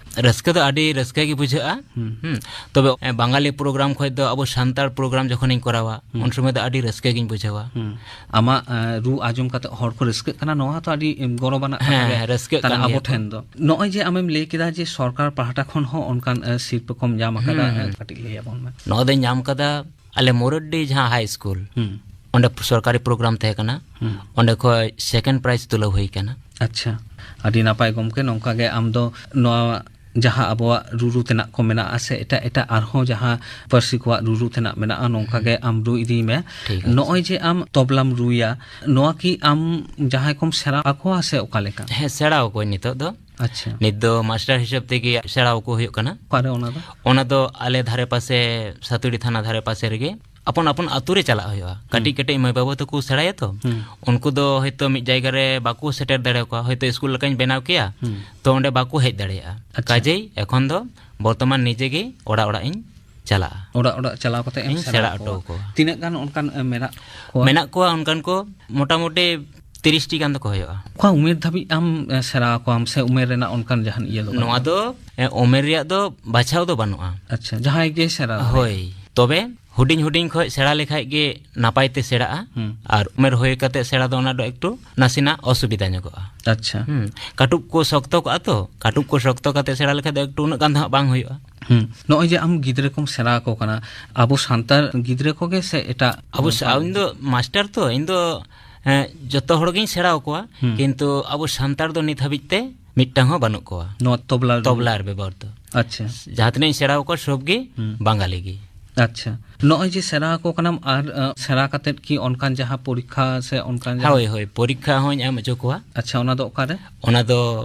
ᱨᱟᱹᱥᱠᱟᱹ ᱫᱚ ᱟᱹᱰᱤ ᱨᱟᱹᱥᱠᱟᱹ ᱜᱮ ᱵᱩᱡᱷᱟᱹᱜᱼᱟ᱾ ᱦᱩᱸ᱾ ᱦᱩᱸ᱾ ᱛᱚᱵᱮ, ᱮ, ᱵᱟᱝᱜᱟᱞᱤ ᱯᱨᱳᱜᱨᱟᱢ ᱠᱷᱚᱡ ᱫᱚ ᱟᱵᱚ ᱥᱟᱱᱛᱟᱲ ᱯᱨᱳᱜᱨᱟᱢ ᱡᱚᱠᱷᱚᱱᱤᱧ ᱠᱚᱨᱟᱣᱟ, ᱦᱩᱸ᱾ ᱩᱱ ᱥᱚᱢᱚᱭ ᱫᱚ ᱟᱹᱰᱤ ᱨᱟᱹᱥᱠᱟᱹ ᱜᱤᱧ ᱵᱩᱡᱷᱟᱹᱣᱟ᱾ ᱦᱩᱸ᱾ ᱟᱢᱟᱜ, ᱮ, ᱨᱩ ᱟᱸᱡᱚᱢ ᱠᱟᱛᱮ ᱦᱚᱲ ᱠᱚ ᱨᱟᱹᱥᱠᱟᱹᱜ ᱠᱟᱱᱟ, ᱱᱚᱣᱟ ᱦᱚᱸᱛᱚ ᱟᱹᱰᱤ, ᱮᱢ, ᱜᱚᱨᱚᱵᱟᱱᱟᱜ ᱠᱟᱛᱷᱟ ᱦᱮᱸ, ᱜᱮ ᱦᱮᱸ, ᱨᱟᱹᱥᱠᱟᱹᱜ ᱠᱟᱱᱟ ᱠᱟᱱ ᱟᱵᱚ ᱜᱮᱭᱟ ᱠᱚ᱾ ᱴᱷᱮᱱ ᱫᱚ᱾ ᱱᱚᱜᱼᱚᱭ ᱡᱮ ᱟᱢᱮᱢ ᱞᱟᱹᱭ ᱠᱮᱫᱟ ᱡᱮ ᱥᱚᱨᱠᱟᱨ ᱯᱟᱦᱴᱟ ᱠᱷᱚᱱ ᱦᱚᱸ ᱚᱱᱠᱟᱱ, ᱮ, ᱥᱤᱨᱯᱟᱹ ᱠᱚᱢ ᱧᱟᱢ ᱟᱠᱟᱫᱟ, ᱦᱩᱸ, ᱮ, ᱦᱩᱸ᱾ ᱠᱟᱹᱴᱤᱡ ᱞᱟᱹᱭ ᱟᱵᱚᱱ ᱢᱮ᱾ ᱱᱚᱣᱟ ᱫᱚᱧ ᱧᱟᱢ ᱠᱟᱫᱟ ᱟᱞᱮ ᱢᱩᱨᱟᱹᱰᱰᱤ ᱡᱟᱦᱟᱸ ᱦᱟᱭ ᱥᱠᱩᱞ, ᱦᱩᱸ᱾ ᱚᱸᱰᱮ ᱥᱚᱨᱠᱟᱨᱤ ᱯᱨᱳᱜᱨᱟᱢ ᱛᱟᱦᱮᱸ ᱠᱟᱱᱟ, ᱦᱩᱸ᱾ ᱚᱸᱰᱮ ᱠᱷᱚᱡ ᱥᱮᱠᱮᱱᱰ ᱯᱨᱟᱭᱤᱡᱽ ᱛᱩᱞᱟᱹᱣ ᱦᱩᱭ ᱠᱟᱱᱟ᱾ ᱟᱪᱪᱷᱟ, ᱟᱹᱰᱤ ᱱᱟᱯᱟᱭ ᱜᱚᱢᱠᱮ, ᱱᱚᱝᱠᱟ ᱜᱮ ᱟᱢ ᱫᱚ ᱱᱚᱣᱟ ᱡᱟᱦᱟᱸ ᱟᱵᱚᱣᱟᱜ ᱨᱩᱨᱩ ᱛᱮᱱᱟᱜ ᱠᱚ ᱢᱮᱱᱟᱜᱼᱟ ᱥᱮ ᱮᱴᱟᱜ ᱮᱴᱟᱜ ᱟᱨᱦᱚᱸ ᱡᱟᱦᱟᱸ ᱯᱟᱹᱨᱥᱤ ᱠᱚᱣᱟᱜ ᱨᱩᱨᱩ ᱛᱮᱱᱟᱜ ᱢᱮᱱᱟᱜᱼᱟ, ᱱᱚᱝᱠᱟ ᱦᱩᱸ᱾ ᱜᱮ ᱟᱢ ᱨᱩ ᱤᱫᱤᱭ ᱢᱮ᱾ ᱴᱷᱤᱠ ᱟᱪᱷᱮ᱾ ᱱᱚᱜᱼᱚᱭ ᱡᱮ ᱟᱢ ᱛᱚᱵᱞᱟᱢ ᱨᱩᱭᱟ, ᱱᱚᱣᱟ ᱠᱤ ᱟᱢ ᱡᱟᱦᱟᱸᱭ ᱠᱚᱢ ᱥᱮᱬᱟ ᱟᱠᱚᱣᱟ ᱥᱮ ᱚᱠᱟ ᱞᱮᱠᱟ? ᱦᱮᱸ, ᱥᱮᱬᱟ ᱟᱠᱚᱣᱟᱹᱧ ᱱᱤᱛᱚᱜ ᱫᱚ᱾ ᱟᱪᱪᱷᱟ᱾ ᱱᱤᱛ ᱫᱚ ᱢᱟᱥᱴᱟᱨ ᱦᱤᱥᱟᱹᱵ ᱛᱮᱜᱮ ᱥᱮᱬᱟ ᱟᱠᱚ ᱦᱩᱭᱩᱜ ᱠᱟᱱᱟ᱾ ᱚᱠᱟᱨᱮ ᱚᱱᱟ ᱫᱚ? ᱚᱱᱟ ᱫᱚ ᱟᱞᱮ ᱫᱷᱟᱨᱮ ᱯᱟᱥᱮ, ᱥᱟᱹᱛᱩᱲᱤ ᱛᱷᱟᱱᱟ ᱫᱷᱟᱨᱮ ᱯᱟᱥᱮ ᱨᱮᱜᱮ᱾ ᱟᱯᱚᱱ ᱟᱯᱚᱱ ᱟᱹᱛᱩ ᱨᱮ ᱪᱟᱞᱟᱜ ᱦᱩᱭᱩᱜᱼᱟ᱾ ᱠᱟᱹᱴᱤᱡ ᱦᱩᱸ᱾ ᱠᱟᱹᱴᱤᱡ ᱢᱟᱹᱭ ᱵᱟᱹᱵᱩ ᱛᱟᱠᱚ ᱥᱮᱬᱟᱭᱟ ᱛᱚ, ᱦᱩᱸ᱾ ᱩᱱᱠᱩ ᱫᱚ ᱦᱚᱭᱛᱳ ᱢᱤᱫ ᱡᱟᱭᱜᱟ ᱨᱮ ᱵᱟᱠᱚ ᱥᱮᱴᱮᱨ ᱫᱟᱲᱮᱭᱟᱠᱚᱣᱟ, ᱦᱚᱭᱛᱳ ᱥᱠᱩᱞ ᱞᱮᱠᱟᱧ ᱵᱮᱱᱟᱣ ᱠᱮᱭᱟ, ᱦᱩᱸ᱾ ᱛᱚ ᱚᱸᱰᱮ ᱵᱟᱠᱚ ᱦᱮᱡ ᱫᱟᱲᱮᱭᱟᱜᱼᱟ᱾ ᱟᱪᱪᱷᱟ᱾ ᱠᱟᱡᱮᱭ ᱮᱠᱷᱚᱱ ᱫᱚ ᱵᱚᱨᱛᱚᱢᱟᱱ ᱱᱤᱡᱮ ᱜᱮ ᱚᱲᱟᱜ ᱚᱲᱟᱜ ᱤᱧ ᱪᱟᱞᱟᱜᱼᱟ᱾ ᱚᱲᱟᱜ ᱚᱲᱟᱜ ᱪᱟᱞᱟᱣ ᱠᱟᱛᱮ ᱮᱢ ᱤᱧ ᱥᱮᱬᱟ ᱥᱮᱬᱟ ᱦᱚᱴᱚ ᱦᱚᱴᱚ ᱟᱠᱚᱣᱟ᱾ ᱟᱠᱚᱣᱟ᱾ ᱛᱤᱱᱟᱹᱜ ᱜᱟᱱ ᱚᱱᱠᱟᱱ, ᱮ, ᱢᱮᱱᱟᱜ ᱠᱚᱣᱟ? ᱢᱮᱱᱟᱜ ᱠᱚᱣᱟ ᱚᱱᱠᱟᱱ ᱠᱚ ᱢᱚᱴᱟᱢᱩᱴᱤ ᱛᱤᱨᱤᱥ ᱴᱤ ᱜᱟᱱ ᱫᱚᱠᱚ ᱦᱩᱭᱩᱜᱼᱟ᱾ ᱚᱠᱟ ᱩᱢᱮᱨ ᱫᱷᱟᱹᱵᱤᱡ ᱟᱢ, ᱮ, ᱥᱮᱬᱟ ᱟᱠᱚᱣᱟᱢ ᱥᱮ ᱩᱢᱮᱨ ᱨᱮᱱᱟᱜ ᱚᱱᱠᱟᱱ ᱡᱟᱦᱟᱱ ᱤᱭᱟᱹ ᱫᱚ ᱵᱟᱹᱱᱩᱜᱼᱟ? ᱱᱚᱣᱟ ᱫᱚ, ᱮ, ᱩᱢᱮᱨ ᱨᱮᱭᱟᱜ ᱫᱚ ᱵᱟᱪᱷᱟᱣ ᱫᱚ ᱵᱟᱹᱱᱩᱜᱼᱟ᱾ ᱟᱪᱪᱷᱟ, ᱡᱟᱦᱟᱸᱭ ᱜᱮ ᱥᱮᱬᱟ ᱫᱟᱲᱮᱭᱟᱜᱼᱟ᱾ ᱦᱳᱭ, ᱛᱚᱵᱮ ᱦᱩᱰᱤᱧ ᱦᱩᱰᱤᱧ ᱠᱷᱚᱱ ᱥᱮᱬᱟ ᱞᱮᱠᱷᱟᱡ ᱜᱮ ᱱᱟᱯᱟᱭ ᱛᱮ ᱥᱮᱬᱟᱜᱼᱟ᱾ ᱦᱩᱸ᱾ ᱟᱨ ᱩᱢᱮᱨ ᱦᱩᱭ ᱠᱟᱛᱮ ᱥᱮᱬᱟ ᱫᱚ ᱚᱱᱟ ᱫᱚ ᱮᱠᱴᱩ ᱱᱟᱥᱮᱱᱟᱜ ᱚᱥᱩᱵᱤᱫᱟ ᱧᱚᱜᱚᱜᱼᱟ᱾ ᱟᱪᱪᱷᱟ᱾ ᱦᱩᱸ, ᱠᱟᱹᱴᱩᱵ ᱠᱚ ᱥᱚᱠᱛᱚ ᱠᱚᱜᱼᱟ ᱛᱚ, ᱠᱟᱹᱴᱩᱵ ᱠᱚ ᱥᱚᱠᱛᱚ ᱠᱟᱛᱮ ᱥᱮᱬᱟ ᱞᱮᱠᱷᱟᱡ ᱫᱚ ᱮᱠᱴᱩ ᱩᱱᱟᱹᱜ ᱜᱟᱱ ᱫᱚ ᱦᱟᱸᱜ ᱵᱟᱝ ᱦᱩᱭᱩᱜᱼᱟ᱾ ᱦᱩᱸ᱾ ᱱᱚᱜᱼᱚᱭ ᱡᱮ ᱟᱢ ᱜᱤᱫᱽᱨᱟᱹ ᱠᱚᱢ ᱥᱮᱬᱟ ᱟᱠᱚ ᱠᱟᱱᱟ, ᱟᱵᱚ ᱥᱟᱱᱛᱟᱲ ᱜᱤᱫᱽᱨᱟᱹ ᱠᱚᱜᱮ ᱥᱮ ᱮᱴᱟᱜ? ᱟᱵᱚ ᱥᱟ-, ᱤᱧ ᱫᱚ ᱢᱟᱥᱴᱟᱨ ᱛᱚ, ᱤᱧ ᱫᱚ, ᱦᱮᱸ, ᱡᱚᱛᱚ ᱦᱚᱲ ᱜᱤᱧ ᱥᱮᱬᱟ ᱟᱠᱚᱣᱟ, ᱦᱩᱸ᱾ ᱠᱤᱱᱛᱩ ᱟᱵᱚ ᱥᱟᱱᱛᱟᱲ ᱫᱚ ᱱᱤᱛ ᱦᱟᱹᱵᱤᱡ ᱛᱮ ᱢᱤᱫᱴᱟᱝ ᱦᱚᱸ ᱵᱟᱹᱱᱩᱜ ᱠᱚᱣᱟ᱾ ᱱᱚᱣᱟ ᱛᱚᱵᱞᱟ ᱨᱮ? ᱛᱚᱵᱞᱟ ᱨᱮ ᱵᱮᱵᱚᱦᱟᱨ ᱫᱚ᱾ ᱟᱪᱪᱷᱟ᱾ ᱡᱟᱦᱟᱸ ᱛᱤᱱᱟᱹᱜ ᱤᱧ ᱥᱮᱬᱟ ᱟᱠᱚᱣᱟ, ᱥᱚᱵ ᱜᱮ ᱦᱩᱸ᱾ ᱵᱟᱝᱜᱟᱞᱤ ᱜᱮ᱾ ᱟᱪᱪᱷᱟ᱾ ᱱᱚᱜᱼᱚᱭ ᱡᱮ ᱥᱮᱬᱟ ᱟᱠᱚ ᱠᱟᱱᱟᱢ ᱟᱨ, ᱟᱸ, ᱥᱮᱬᱟ ᱠᱟᱛᱮᱫ ᱠᱤ ᱚᱱᱠᱟᱱ ᱡᱟᱦᱟᱸ ᱯᱚᱨᱤᱠᱠᱷᱟ ᱥᱮ ᱚᱱᱠᱟᱱ ᱡᱟᱦᱟᱸ ᱦᱳᱭ, ᱦᱳᱭ, ᱯᱚᱨᱤᱠᱠᱷᱟ ᱦᱚᱸᱧ ᱮᱢ ᱦᱚᱪᱚ ᱠᱚᱣᱟ᱾ ᱟᱪᱪᱷᱟ, ᱚᱱᱟ ᱫᱚ ᱚᱠᱟᱨᱮ? ᱚᱱᱟ ᱫᱚ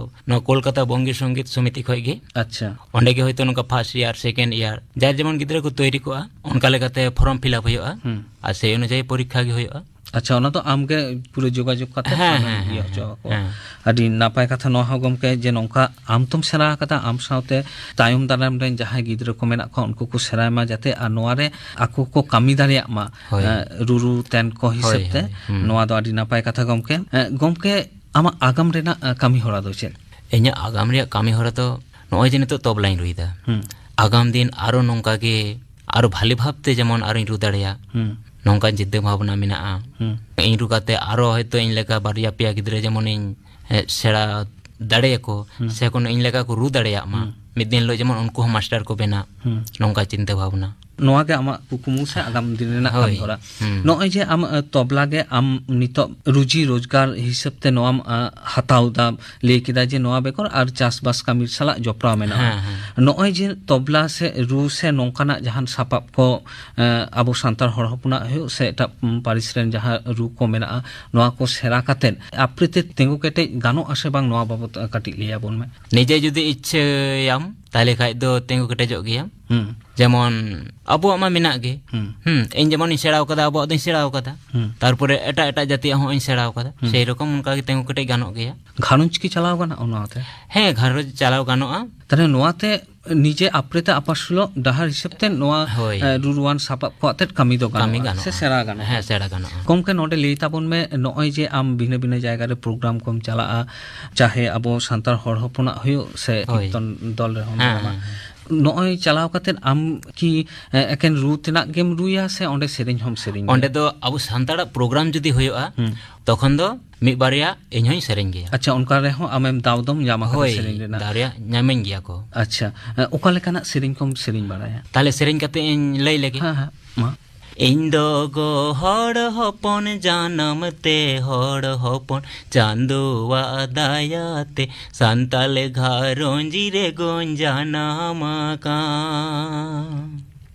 ᱱᱚᱣᱟ ᱠᱳᱞᱠᱟᱛᱟ ᱵᱚᱝᱜᱤ ᱥᱚᱝᱜᱤᱛ ᱥᱚᱢᱤᱛᱤ ᱠᱷᱚᱡ ᱜᱮ᱾ ᱟᱪᱪᱷᱟ᱾ ᱚᱸᱰᱮ ᱜᱮ ᱦᱳᱭᱛᱳ ᱱᱚᱝᱠᱟ first year, second year, ᱡᱟᱨ ᱡᱮᱢᱚᱱ ᱜᱤᱫᱽᱨᱟᱹ ᱠᱚ ᱛᱳᱭᱨᱤ ᱠᱚᱜᱼᱟ, ᱚᱱᱠᱟ ᱞᱮᱠᱟᱛᱮ form fill up ᱦᱩᱭᱩᱜᱼᱟ᱾ ᱦᱩᱸ᱾ ᱟᱨ ᱥᱮᱭ ᱚᱱᱩᱡᱟᱭᱤ ᱯᱚᱨᱤᱠᱠᱷᱟ ᱜᱮ ᱦᱩᱭᱩᱜᱼᱟ᱾ ᱟᱪᱪᱷᱟ, ᱚᱱᱟ ᱫᱚ ᱟᱢ ᱜᱮ ᱯᱩᱨᱟᱹ ᱡᱳᱜᱟᱡᱳᱜᱽ ᱠᱟᱛᱮ ᱦᱮᱸ, ᱟᱢᱮᱢ ᱦᱮᱸ, ᱤᱭᱟᱹ ᱦᱮᱸ, ᱦᱚᱪᱚ ᱦᱮᱸ, ᱟᱠᱚᱣᱟ᱾ ᱦᱮᱸ᱾ ᱟᱹᱰᱤ ᱱᱟᱯᱟᱭ ᱠᱟᱛᱷᱟ ᱱᱚᱣᱟ ᱦᱚᱸ ᱜᱚᱢᱠᱮ, ᱡᱮ ᱱᱚᱝᱠᱟ ᱟᱢ ᱛᱚᱢ ᱥᱮᱬᱟ ᱟᱠᱟᱫᱟ, ᱟᱢ ᱥᱟᱶᱛᱮ ᱛᱟᱭᱚᱢ ᱫᱟᱨᱟᱢ ᱨᱮᱱ ᱡᱟᱦᱟᱸᱭ ᱜᱤᱫᱽᱨᱟᱹ ᱠᱚ ᱢᱮᱱᱟᱜ ᱠᱚᱣᱟ, ᱩᱱᱠᱩ ᱠᱚ ᱥᱮᱬᱟᱭ ᱢᱟ ᱡᱟᱛᱮ, ᱟᱨ ᱱᱚᱣᱟ ᱨᱮ ᱟᱠᱚ ᱠᱚ ᱠᱟᱹᱢᱤ ᱫᱟᱲᱮᱭᱟᱜ ᱢᱟ, ᱦᱳᱭ᱾ ᱮᱸ, ᱨᱩᱨᱩ ᱛᱮᱱ ᱠᱚ ᱦᱤᱥᱟᱹᱵ ᱦᱳᱭ, ᱛᱮ᱾ ᱦᱳᱭ, ᱦᱩᱸ᱾ ᱱᱚᱣᱟ ᱫᱚ ᱟᱹᱰᱤ ᱱᱟᱯᱟᱭ ᱠᱟᱛᱷᱟ ᱜᱚᱢᱠᱮ᱾ ᱮᱸ, ᱜᱚᱢᱠᱮ, ᱟᱢᱟᱜ ᱟᱜᱟᱢ ᱨᱮᱱᱟᱜ, ᱮᱸ, ᱠᱟᱹᱢᱤ ᱦᱚᱨᱟ ᱫᱚ ᱪᱮᱫ? ᱤᱧᱟᱹᱜ ᱟᱜᱟᱢ ᱨᱮᱭᱟᱜ ᱠᱟᱹᱢᱤ ᱦᱚᱨᱟ ᱫᱚ ᱱᱚᱜᱼᱚᱭ ᱡᱮ ᱱᱤᱛᱚᱜ ᱛᱚᱵᱞᱟᱧ ᱨᱩᱭᱮᱫᱟ᱾ ᱦᱩᱸ᱾ ᱟᱜᱟᱢ ᱫᱤᱱ ᱟᱨᱚ ᱱᱚᱝᱠᱟ ᱜᱮ, ᱟᱨᱚ ᱵᱷᱟᱞᱮ ᱵᱷᱟᱵᱽ ᱛᱮ ᱡᱮᱢᱚᱱ ᱟᱨᱚᱧ ᱨᱩ ᱫᱟᱲᱮᱭᱟᱜ, ᱦᱩᱸ᱾ ᱱᱚᱝᱠᱟᱱ ᱪᱤᱱᱛᱟᱹ ᱵᱷᱟᱵᱽᱱᱟ ᱢᱮᱱᱟᱜᱼᱟ᱾ ᱦᱩᱸ᱾ ᱤᱧ ᱨᱩ ᱠᱟᱛᱮ ᱟᱨᱚ ᱦᱚᱭᱛᱳ ᱤᱧ ᱞᱮᱠᱟ ᱵᱟᱨᱭᱟ ᱯᱮᱭᱟ ᱜᱤᱫᱽᱨᱟᱹ ᱡᱮᱢᱚᱱᱤᱧ, ᱮ, ᱥᱮᱬᱟ ᱫᱟᱲᱮᱭᱟᱠᱚ, ᱦᱩᱸ᱾ ᱥᱮ ᱠᱳᱱᱳ ᱤᱧ ᱞᱮᱠᱟ ᱠᱚ ᱨᱩ ᱫᱟᱲᱮᱭᱟᱜ ᱢᱟ᱾ ᱦᱩᱸ᱾ ᱢᱤᱫ ᱫᱤᱱ ᱦᱤᱞᱳᱜ ᱡᱮᱢᱚᱱ ᱩᱱᱠᱩ ᱦᱚᱸ ᱢᱟᱥᱴᱟᱨ ᱠᱚ ᱵᱮᱱᱟᱜ, ᱦᱩᱸ᱾ ᱱᱚᱝᱠᱟ ᱪᱤᱱᱛᱟᱹ ᱵᱷᱟᱵᱽᱱᱟ᱾ ᱱᱚᱣᱟ ᱜᱮ ᱟᱢᱟᱜ ᱠᱩᱠᱢᱩ ᱥᱮ ᱟᱜᱟᱢ ᱫᱤᱱ ᱨᱮᱱᱟᱜ ᱦᱳᱭ᱾ ᱠᱟᱹᱢᱤ ᱦᱚᱨᱟ? ᱦᱩᱸ᱾ ᱱᱚᱜᱼᱚᱭ ᱡᱮ ᱟᱢ, ᱮ, ᱛᱚᱵᱞᱟ ᱜᱮ ᱟᱢ ᱱᱤᱛᱚᱜ ᱨᱩᱡᱤ ᱨᱳᱡᱽᱜᱟᱨ ᱦᱤᱥᱟᱹᱵ ᱛᱮ ᱱᱚᱣᱟᱢ, ᱮ, ᱦᱟᱛᱟᱣ ᱫᱟ, ᱞᱟᱹᱭ ᱠᱮᱫᱟ ᱡᱮ ᱱᱚᱣᱟ ᱵᱮᱜᱚᱨ ᱟᱨ ᱪᱟᱥᱵᱟᱥ ᱠᱟᱹᱢᱤ ᱥᱟᱞᱟᱜ ᱡᱚᱯᱲᱟᱣ ᱢᱮᱱᱟᱜᱼᱟ᱾ ᱦᱮᱸ, ᱦᱮᱸ᱾ ᱱᱚᱜᱼᱚᱭ ᱡᱮ ᱛᱚᱵᱞᱟ ᱥᱮ ᱨᱩ ᱥᱮ ᱱᱚᱝᱠᱟᱱᱟᱜ ᱡᱟᱦᱟᱱ ᱥᱟᱯᱟᱵ ᱠᱚ, ᱮ, ᱟᱵᱚ ᱥᱟᱱᱛᱟᱲ ᱦᱚᱲ ᱦᱚᱯᱚᱱᱟᱜ ᱦᱩᱭᱩᱜ ᱥᱮ ᱮᱴᱟᱜ, ᱩᱢ, ᱯᱟᱹᱨᱤᱥ ᱨᱮᱱ ᱡᱟᱦᱟᱸ ᱨᱩ ᱠᱚ ᱢᱮᱱᱟᱜᱼᱟ, ᱱᱚᱣᱟ ᱠᱚ ᱥᱮᱬᱟ ᱠᱟᱛᱮᱫ ᱟᱯᱨᱮ ᱛᱮ ᱛᱤᱸᱜᱩ ᱠᱮᱴᱮᱡ ᱜᱟᱱᱚᱜᱼᱟ ᱥᱮ ᱵᱟᱝ, ᱱᱚᱣᱟ ᱵᱟᱵᱚᱛ, ᱮ, ᱠᱟᱹᱴᱤᱡ ᱞᱟᱹᱭ ᱟᱵᱚᱱ ᱢᱮ᱾ ᱱᱤᱡᱮ ᱡᱩᱫᱤ ᱤᱪᱪᱷᱟᱹᱭᱟᱢ, ᱛᱟᱦᱞᱮ ᱠᱷᱟᱡ ᱫᱚ ᱛᱤᱸᱜᱩ ᱠᱮᱴᱮᱡᱚᱜ ᱜᱮᱭᱟᱢ᱾ ᱦᱩᱸ᱾ ᱡᱮᱢᱚᱱ ᱟᱵᱚᱣᱟᱜ ᱢᱟ ᱢᱮᱱᱟᱜ ᱜᱮ᱾ ᱦᱩᱸ᱾ ᱦᱩᱸ, ᱤᱧ ᱡᱮᱢᱚᱱᱤᱧ ᱥᱮᱬᱟᱣ ᱠᱟᱫᱟ, ᱟᱵᱚᱣᱟᱜ ᱫᱚᱧ ᱥᱮᱬᱟᱣ ᱠᱟᱫᱟ᱾ ᱦᱩᱸ᱾ ᱛᱟᱨᱯᱚᱨᱮ ᱮᱴᱟᱜ ᱮᱴᱟᱜ ᱡᱟᱹᱛᱤᱭᱟᱜ ᱦᱚᱸ ᱤᱧ ᱥᱮᱬᱟᱣ ᱠᱟᱫᱟ᱾ ᱦᱩᱸ᱾ ᱥᱮᱭ ᱨᱚᱠᱚᱢ ᱚᱱᱠᱟ ᱜᱮ ᱛᱤᱸᱜᱩ ᱠᱮᱴᱮᱡ ᱜᱟᱱᱚᱜ ᱜᱮᱭᱟ᱾ ᱜᱷᱟᱨᱚᱸᱡᱽ ᱠᱤ ᱪᱟᱞᱟᱣ ᱜᱟᱱᱚᱜᱼᱟ ᱱᱚᱣᱟᱛᱮ? ᱦᱮᱸ, ᱜᱷᱟᱨᱚᱸᱡᱽ ᱪᱟᱞᱟᱣ ᱜᱟᱱᱚᱜᱼᱟ᱾ ᱛᱟᱦᱞᱮ ᱱᱚᱣᱟᱛᱮ ᱱᱤᱡᱮ ᱟᱯᱨᱮᱛᱮ ᱟᱯᱟᱥᱩᱞᱚᱜ ᱰᱟᱦᱟᱨ ᱦᱤᱥᱟᱹᱵ ᱛᱮ ᱱᱚᱣᱟ, ᱦᱳᱭ᱾ ᱮ, ᱨᱩᱨᱩᱣᱟᱱ ᱥᱟᱯᱟᱵ ᱠᱚ ᱟᱛᱮᱫ ᱠᱟᱹᱢᱤ ᱫᱚ ᱠᱟᱹᱢᱤ ᱜᱟᱱᱚᱜᱼᱟ, ᱜᱟᱱᱚᱜᱼᱟ᱾ ᱥᱮ ᱥᱮᱬᱟ ᱜᱟᱱᱚᱜᱼᱟ? ᱦᱮᱸ, ᱥᱮᱬᱟ ᱜᱟᱱᱚᱜᱼᱟ᱾ ᱜᱚᱢᱠᱮ, ᱱᱚᱰᱮ ᱞᱟᱹᱭ ᱛᱟᱵᱚᱱ ᱢᱮ, ᱱᱚᱜᱼᱚᱭ ᱡᱮ ᱟᱢ ᱵᱷᱤᱱᱟᱹ ᱵᱷᱤᱱᱟᱹ ᱡᱟᱭᱜᱟ ᱨᱮ ᱯᱨᱳᱜᱨᱟᱢ ᱠᱚᱢ ᱪᱟᱞᱟᱜᱼᱟ, ᱪᱟᱦᱮ ᱟᱵᱚ ᱥᱟᱱᱛᱟᱲ ᱦᱚᱲ ᱦᱚᱯᱚᱱᱟᱜ ᱦᱩᱭᱩᱜ ᱥᱮ ᱦᱳᱭ᱾ ᱠᱤᱨᱛᱚᱱ ᱫᱚᱞ ᱨᱮᱦᱚᱸ ᱦᱮᱸ, ᱢᱮᱱᱟᱢᱟ᱾ ᱦᱮᱸ, ᱦᱮᱸ᱾ ᱱᱚᱜᱼᱚᱭ ᱪᱟᱞᱟᱣ ᱠᱟᱛᱮᱫ ᱟᱢ ᱠᱤ, ᱮ, ᱮᱠᱮᱱ ᱨᱩ ᱛᱮᱱᱟᱜ ᱜᱮᱢ ᱨᱩᱭᱟ ᱥᱮ ᱚᱸᱰᱮ ᱥᱮᱨᱮᱧ ᱦᱚᱸᱢ ᱥᱮᱨᱮᱧ ᱚᱸᱰᱮ ᱜᱮᱭᱟ? ᱫᱚ ᱟᱵᱚ ᱥᱟᱱᱛᱟᱲᱟᱜ ᱯᱨᱳᱜᱨᱟᱢ ᱡᱩᱫᱤ ᱦᱩᱭᱩᱜᱼᱟ, ᱦᱩᱸ᱾ ᱛᱚᱠᱷᱚᱱ ᱫᱚ ᱢᱤᱫ ᱵᱟᱨᱭᱟ ᱤᱧ ᱦᱚᱸᱧ ᱥᱮᱨᱮᱧ ᱜᱮᱭᱟ᱾ ᱟᱪᱪᱷᱟ, ᱚᱱᱠᱟ ᱨᱮᱦᱚᱸ ᱟᱢᱮᱢ ᱫᱟᱣ ᱫᱚᱢ ᱧᱟᱢ ᱟᱠᱟᱫᱟ ᱦᱳᱭ, ᱥᱮᱨᱮᱧ ᱨᱮᱱᱟᱜ? ᱫᱟᱣ ᱨᱮᱭᱟᱜ ᱧᱟᱢᱟᱹᱧ ᱜᱮᱭᱟ ᱠᱚ᱾ ᱟᱪᱪᱷᱟ, ᱮ, ᱚᱠᱟ ᱞᱮᱠᱟᱱᱟᱜ ᱥᱮᱨᱮᱧ ᱠᱚᱢ ᱥᱮᱨᱮᱧ ᱵᱟᱲᱟᱭᱟ? ᱛᱟᱦᱞᱮ ᱥᱮᱨᱮᱧ ᱠᱟᱛᱮ ᱤᱧ ᱞᱟᱹᱭ ᱞᱮᱜᱮ᱾ ᱦᱮᱸ, ᱦᱮᱸ, ᱢᱟ᱾ ᱤᱧ ᱫᱚ ᱜᱚ ᱦᱚᱲ ᱦᱚᱯᱚᱱ, ᱡᱟᱱᱟᱢ ᱛᱮ ᱦᱚᱲ ᱦᱚᱯᱚᱱ, ᱪᱟᱸᱫᱳᱣᱟᱜ ᱫᱟᱭᱟ ᱛᱮ ᱥᱟᱱᱛᱟᱞ ᱜᱷᱟᱨᱚᱸᱡᱽ ᱨᱮ ᱜᱚᱧ ᱡᱟᱱᱟᱢ ᱟᱠᱟᱱ᱾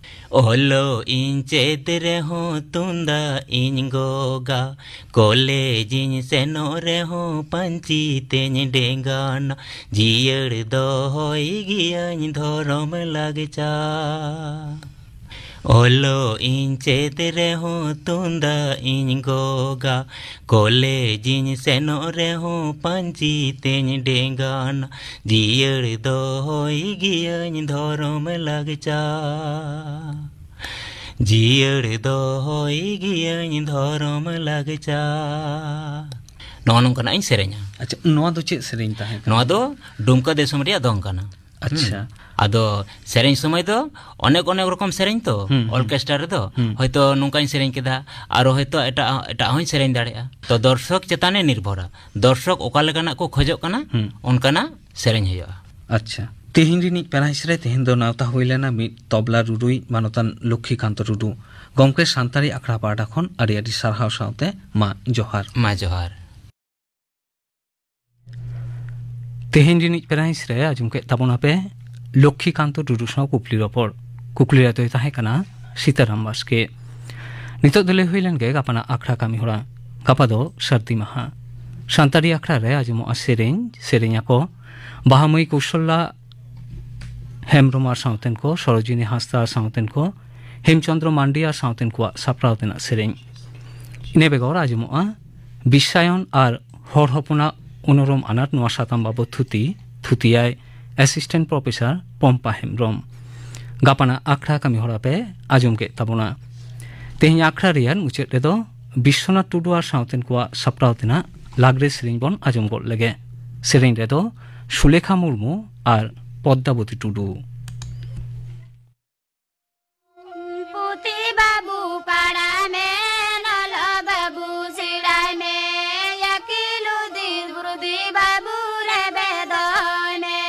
ᱚᱞᱚᱜ ᱤᱧ ᱪᱮᱫ ᱨᱮᱦᱚᱸ ᱛᱩᱢᱫᱟᱜ ᱤᱧ ᱜᱚᱜᱟ, ᱠᱚᱞᱮᱡᱽ ᱤᱧ ᱥᱮᱱᱚᱜ ᱨᱮᱦᱚᱸ ᱯᱟᱹᱧᱪᱤ ᱛᱮᱧ ᱰᱮᱸᱜᱟᱱᱟ, ᱡᱤᱭᱟᱹᱲ ᱫᱚᱦᱚᱭ ᱜᱤᱭᱟᱹᱧ ᱫᱷᱚᱨᱚᱢ ᱞᱟᱠᱪᱟᱨ᱾ ᱚᱞᱚᱜ ᱤᱧ ᱪᱮᱫ ᱨᱮᱦᱚᱸ ᱛᱩᱢᱫᱟᱜ ᱤᱧ ᱜᱚᱜᱟ, ᱠᱚᱞᱮᱡᱽ ᱤᱧ ᱥᱮᱱᱚᱜ ᱨᱮᱦᱚᱸ ᱯᱟᱹᱧᱪᱤ ᱛᱮᱧ ᱰᱮᱸᱜᱟᱱᱟ, ᱡᱤᱭᱟᱹᱲ ᱫᱚᱦᱚᱭ ᱜᱤᱭᱟᱹᱧ ᱫᱷᱚᱨᱚᱢ ᱞᱟᱠᱪᱟᱨ᱾ ᱡᱤᱭᱟᱹᱲ ᱫᱚᱦᱚᱭ ᱜᱤᱭᱟᱹᱧ ᱫᱷᱚᱨᱚᱢ ᱞᱟᱠᱪᱟᱨ᱾ ᱱᱚᱜᱼᱚ ᱱᱚᱝᱠᱟᱱᱟᱜ ᱤᱧ ᱥᱮᱨᱮᱧᱟ᱾ ᱟᱪᱪᱷᱟ, ᱱᱚᱣᱟ ᱫᱚ ᱪᱮᱫ ᱥᱮᱨᱮᱧ ᱛᱟᱦᱮᱸ ᱠᱟᱱᱟ? ᱱᱚᱣᱟ ᱫᱚ ᱰᱩᱢᱠᱟ ᱫᱤᱥᱚᱢ ᱨᱮᱭᱟᱜ ᱫᱚᱝ ᱠᱟᱱᱟ᱾ ᱟᱪᱪᱷᱟ᱾ ᱦᱩᱸ᱾ ᱟᱫᱚ ᱥᱮᱨᱮᱧ ᱥᱚᱢᱚᱭ ᱫᱚ ᱚᱱᱮᱠ ᱚᱱᱮᱠ ᱨᱚᱠᱚᱢ ᱥᱮᱨᱮᱧ ᱛᱚ, ᱦᱩᱸ, ᱦᱩᱸ᱾ ᱚᱨᱠᱮᱥᱴᱨᱟ ᱨᱮᱫᱚ ᱦᱩᱸ᱾ ᱦᱚᱭᱛᱚ ᱱᱚᱝᱠᱟᱧ ᱥᱮᱨᱮᱧ ᱠᱮᱫᱟ, ᱟᱨᱚ ᱦᱚᱭᱛᱚ ᱮᱴᱟᱜ, ᱮᱴᱟᱜ ᱦᱚᱸᱧ ᱥᱮᱨᱮᱧ ᱫᱟᱲᱮᱭᱟᱜᱼᱟ᱾ ᱛᱚ ᱫᱚᱨᱥᱚᱠ ᱪᱮᱛᱟᱱᱮ ᱱᱤᱨᱵᱷᱚᱨᱟ, ᱫᱚᱨᱥᱚᱠ ᱚᱠᱟ ᱞᱮᱠᱟᱱᱟᱜ ᱠᱚ ᱠᱷᱚᱡᱚᱜ ᱠᱟᱱᱟ, ᱦᱩᱸ᱾ ᱚᱱᱠᱟᱱᱟᱜ ᱥᱮᱨᱮᱧ ᱦᱩᱭᱩᱜᱼᱟ᱾ ᱟᱪᱪᱷᱟ, ᱛᱮᱦᱮᱧ ᱨᱤᱱᱤᱡ ᱯᱮᱲᱟ ᱦᱤᱸᱥ ᱨᱮ ᱛᱮᱦᱮᱧ ᱫᱚ ᱱᱮᱣᱛᱟ ᱦᱩᱭ ᱞᱮᱱᱟ ᱢᱤᱫ ᱛᱚᱵᱞᱟ ᱨᱩᱨᱩᱭᱤᱡ ᱢᱟᱱᱚᱛᱟᱱ ᱞᱚᱠᱠᱷᱤᱠᱟᱱᱛ ᱴᱩᱰᱩ᱾ ᱜᱚᱢᱠᱮ, ᱥᱟᱱᱛᱟᱲᱤ ᱟᱠᱷᱲᱟ ᱯᱟᱦᱴᱟ ᱠᱷᱚᱱ ᱟᱹᱰᱤ ᱟᱹᱰᱤ ᱥᱟᱨᱦᱟᱣ ᱥᱟᱶᱛᱮ ᱢᱟ ᱡᱚᱦᱟᱨ᱾ ᱢᱟ ᱡᱚᱦᱟᱨ᱾ ᱛᱮᱦᱮᱧ ᱨᱤᱱᱤᱡ ᱯᱮᱲᱟ ᱦᱤᱸᱥ ᱨᱮ ᱟᱸᱡᱚᱢ ᱠᱮᱫ ᱛᱟᱵᱚᱱᱟᱯᱮ ᱞᱚᱠᱠᱷᱤᱠᱟᱱᱛ ᱴᱩᱰᱩ ᱥᱟᱶ ᱠᱩᱠᱞᱤ ᱨᱚᱯᱚᱲ᱾ ᱠᱩᱠᱞᱤ ᱨᱮ ᱫᱚᱭ ᱛᱟᱦᱮᱸ ᱠᱟᱱᱟ ᱥᱤᱛᱟᱨᱟᱢ ᱵᱟᱥᱠᱮ᱾ ᱱᱤᱛᱚᱜ ᱫᱚ ᱞᱟᱹᱭ ᱦᱩᱭ ᱞᱮᱱ ᱜᱮ ᱜᱟᱯᱟᱱᱟᱜ ᱟᱠᱷᱲᱟ ᱠᱟᱹᱢᱤ ᱦᱚᱨᱟ᱾ ᱜᱟᱯᱟ ᱫᱚ ᱥᱟᱹᱨᱫᱤ ᱢᱟᱦᱟ᱾ ᱥᱟᱱᱛᱟᱲᱤ ᱟᱠᱷᱲᱟ ᱨᱮ ᱟᱸᱡᱚᱢᱚᱜᱼᱟ ᱥᱮᱨᱮᱧ, ᱥᱮᱨᱮᱧ ᱟᱠᱚ ᱵᱟᱦᱟᱢᱟᱹᱭ ᱠᱳᱥᱚᱞᱞᱟ ᱦᱮᱢᱵᱨᱚᱢ ᱟᱨ ᱥᱟᱶᱛᱮᱱ ᱠᱚ, ᱥᱚᱨᱳᱡᱤᱱᱤ ᱦᱟᱸᱥᱫᱟ ᱟᱨ ᱥᱟᱶᱛᱮᱱ ᱠᱚ, ᱦᱮᱢᱪᱚᱸᱫᱽᱨᱚ ᱢᱟᱱᱰᱤ ᱟᱨ ᱥᱟᱶᱛᱮᱱ ᱠᱚᱣᱟᱜ ᱥᱟᱯᱲᱟᱣ ᱛᱮᱱᱟᱜ ᱥᱮᱨᱮᱧ᱾ ᱤᱱᱟᱹ ᱵᱮᱜᱚᱨ ᱟᱸᱡᱚᱢᱚᱜᱼᱟ ᱵᱤᱥᱥᱟᱭᱚᱱ ᱟᱨ ᱦᱚᱲ ᱦᱚᱯᱚᱱᱟᱜ ᱩᱱᱩᱨᱩᱢ ᱟᱱᱟᱴ, ᱱᱚᱣᱟ ᱥᱟᱛᱟᱢ ᱵᱟᱵᱚᱛ ᱛᱷᱩᱛᱤ, ᱛᱷᱩᱛᱤᱭᱟᱭ ᱮᱥᱤᱥᱴᱮᱱᱴ ᱯᱨᱚᱯᱷᱮᱥᱚᱨ ᱯᱚᱢᱯᱟ ᱦᱮᱢᱵᱽᱨᱚᱢ᱾ ᱜᱟᱯᱟᱱᱟᱜ ᱟᱠᱷᱲᱟ ᱠᱟᱹᱢᱤ ᱦᱚᱨᱟ ᱯᱮ ᱟᱸᱡᱚᱢ ᱠᱮᱫ ᱛᱟᱵᱚᱱᱟ᱾ ᱛᱮᱦᱮᱧ ᱟᱠᱷᱲᱟ ᱨᱮᱭᱟᱜ ᱢᱩᱪᱟᱹᱫ ᱨᱮᱫᱚ ᱵᱤᱥᱥᱚᱱᱟᱛᱷ ᱴᱩᱰᱩ ᱟᱨ ᱥᱟᱶᱛᱮᱱ ᱠᱚᱣᱟᱜ ᱥᱟᱯᱲᱟᱣ ᱛᱮᱱᱟᱜ ᱞᱟᱜᱽᱲᱮ ᱥᱮᱨᱮᱧ ᱵᱚᱱ ᱟᱸᱡᱚᱢ ᱜᱚᱫ ᱞᱮᱜᱮ᱾ ᱥᱮᱨᱮᱧ ᱨᱮᱫᱚ ᱥᱩᱞᱮᱠᱷᱟ ᱢᱩᱨᱢᱩ ᱟᱨ ᱯᱚᱫᱽᱫᱟᱵᱚᱛᱤ ᱴᱩᱰᱩ᱾ ᱯᱩᱛᱷᱤ ᱵᱟᱹᱵᱩ ᱯᱟᱲᱦᱟᱭ ᱢᱮ, ᱱᱚᱞᱚ ᱵᱟᱹᱵᱩ ᱥᱮᱬᱟᱭ ᱢᱮ, ᱟᱹᱠᱤᱞ ᱦᱩᱫᱤᱥ ᱵᱩᱨᱫᱷᱤ ᱵᱟᱹᱵᱩ ᱨᱮᱵᱮᱫᱚᱜ ᱢᱮ,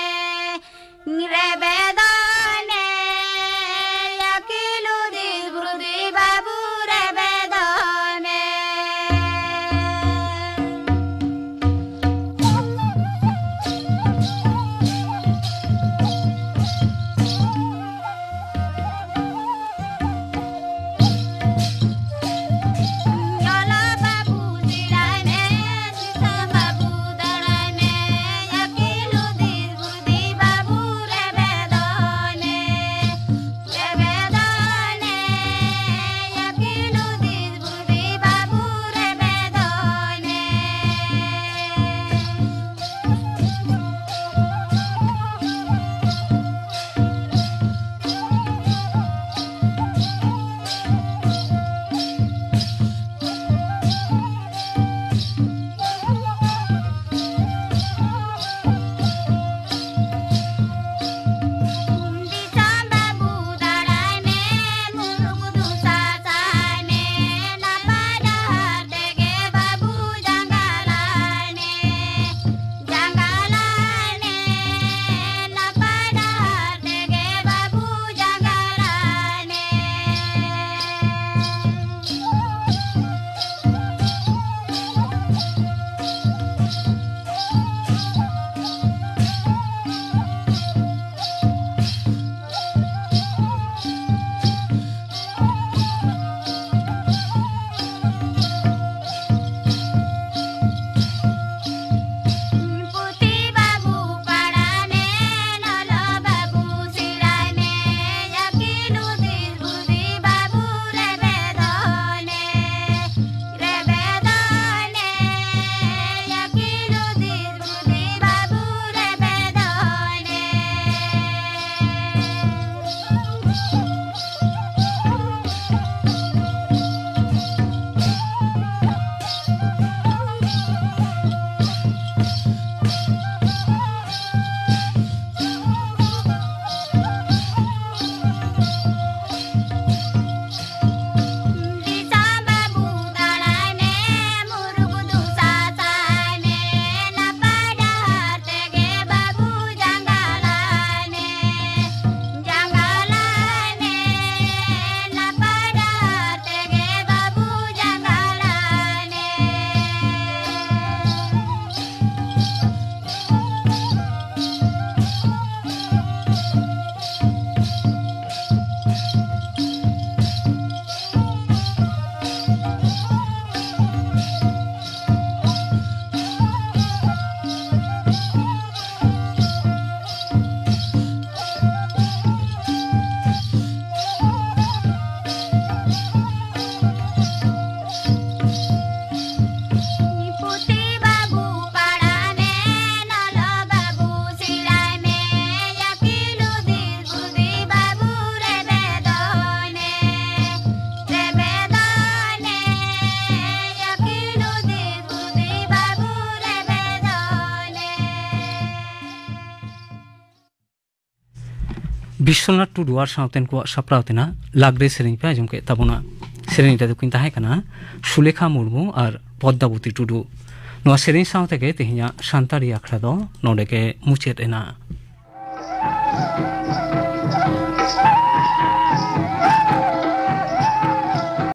ᱨᱮᱵᱮᱫᱚᱜ ᱢᱮ, ᱟᱹᱠᱤᱞ ᱦᱩᱫᱤᱥ ᱵᱩᱨᱫᱷᱤ ᱵᱟᱹᱵᱩ ᱨᱮᱵᱮᱫᱚᱜ ᱢᱮ᱾ ᱵᱤᱥᱥᱚᱱᱟᱛᱷ ᱴᱩᱰᱩ ᱟᱨ ᱥᱟᱶᱛᱮᱱ ᱠᱚᱣᱟᱜ ᱥᱟᱯᱲᱟᱣ ᱛᱮᱱᱟᱜ ᱞᱟᱜᱽᱲᱮ ᱥᱮᱨᱮᱧ ᱯᱮ ᱟᱸᱡᱚᱢ ᱠᱮᱫ ᱛᱟᱵᱚᱱᱟ᱾ ᱥᱮᱨᱮᱧ ᱨᱮᱫᱚ ᱠᱤᱱ ᱛᱟᱦᱮᱸ ᱠᱟᱱᱟ ᱥᱩᱞᱮᱠᱷᱟ ᱢᱩᱨᱢᱩ ᱟᱨ ᱯᱚᱫᱽᱫᱟᱵᱚᱛᱤ ᱴᱩᱰᱩ᱾ ᱱᱚᱣᱟ ᱥᱮᱨᱮᱧ ᱥᱟᱶ ᱛᱮᱜᱮ ᱛᱮᱦᱮᱧᱟᱜ ᱥᱟᱱᱛᱟᱲᱤ ᱟᱠᱷᱲᱟ ᱫᱚ ᱱᱚᱰᱮ ᱜᱮ ᱢᱩᱪᱟᱹᱫ ᱮᱱᱟ᱾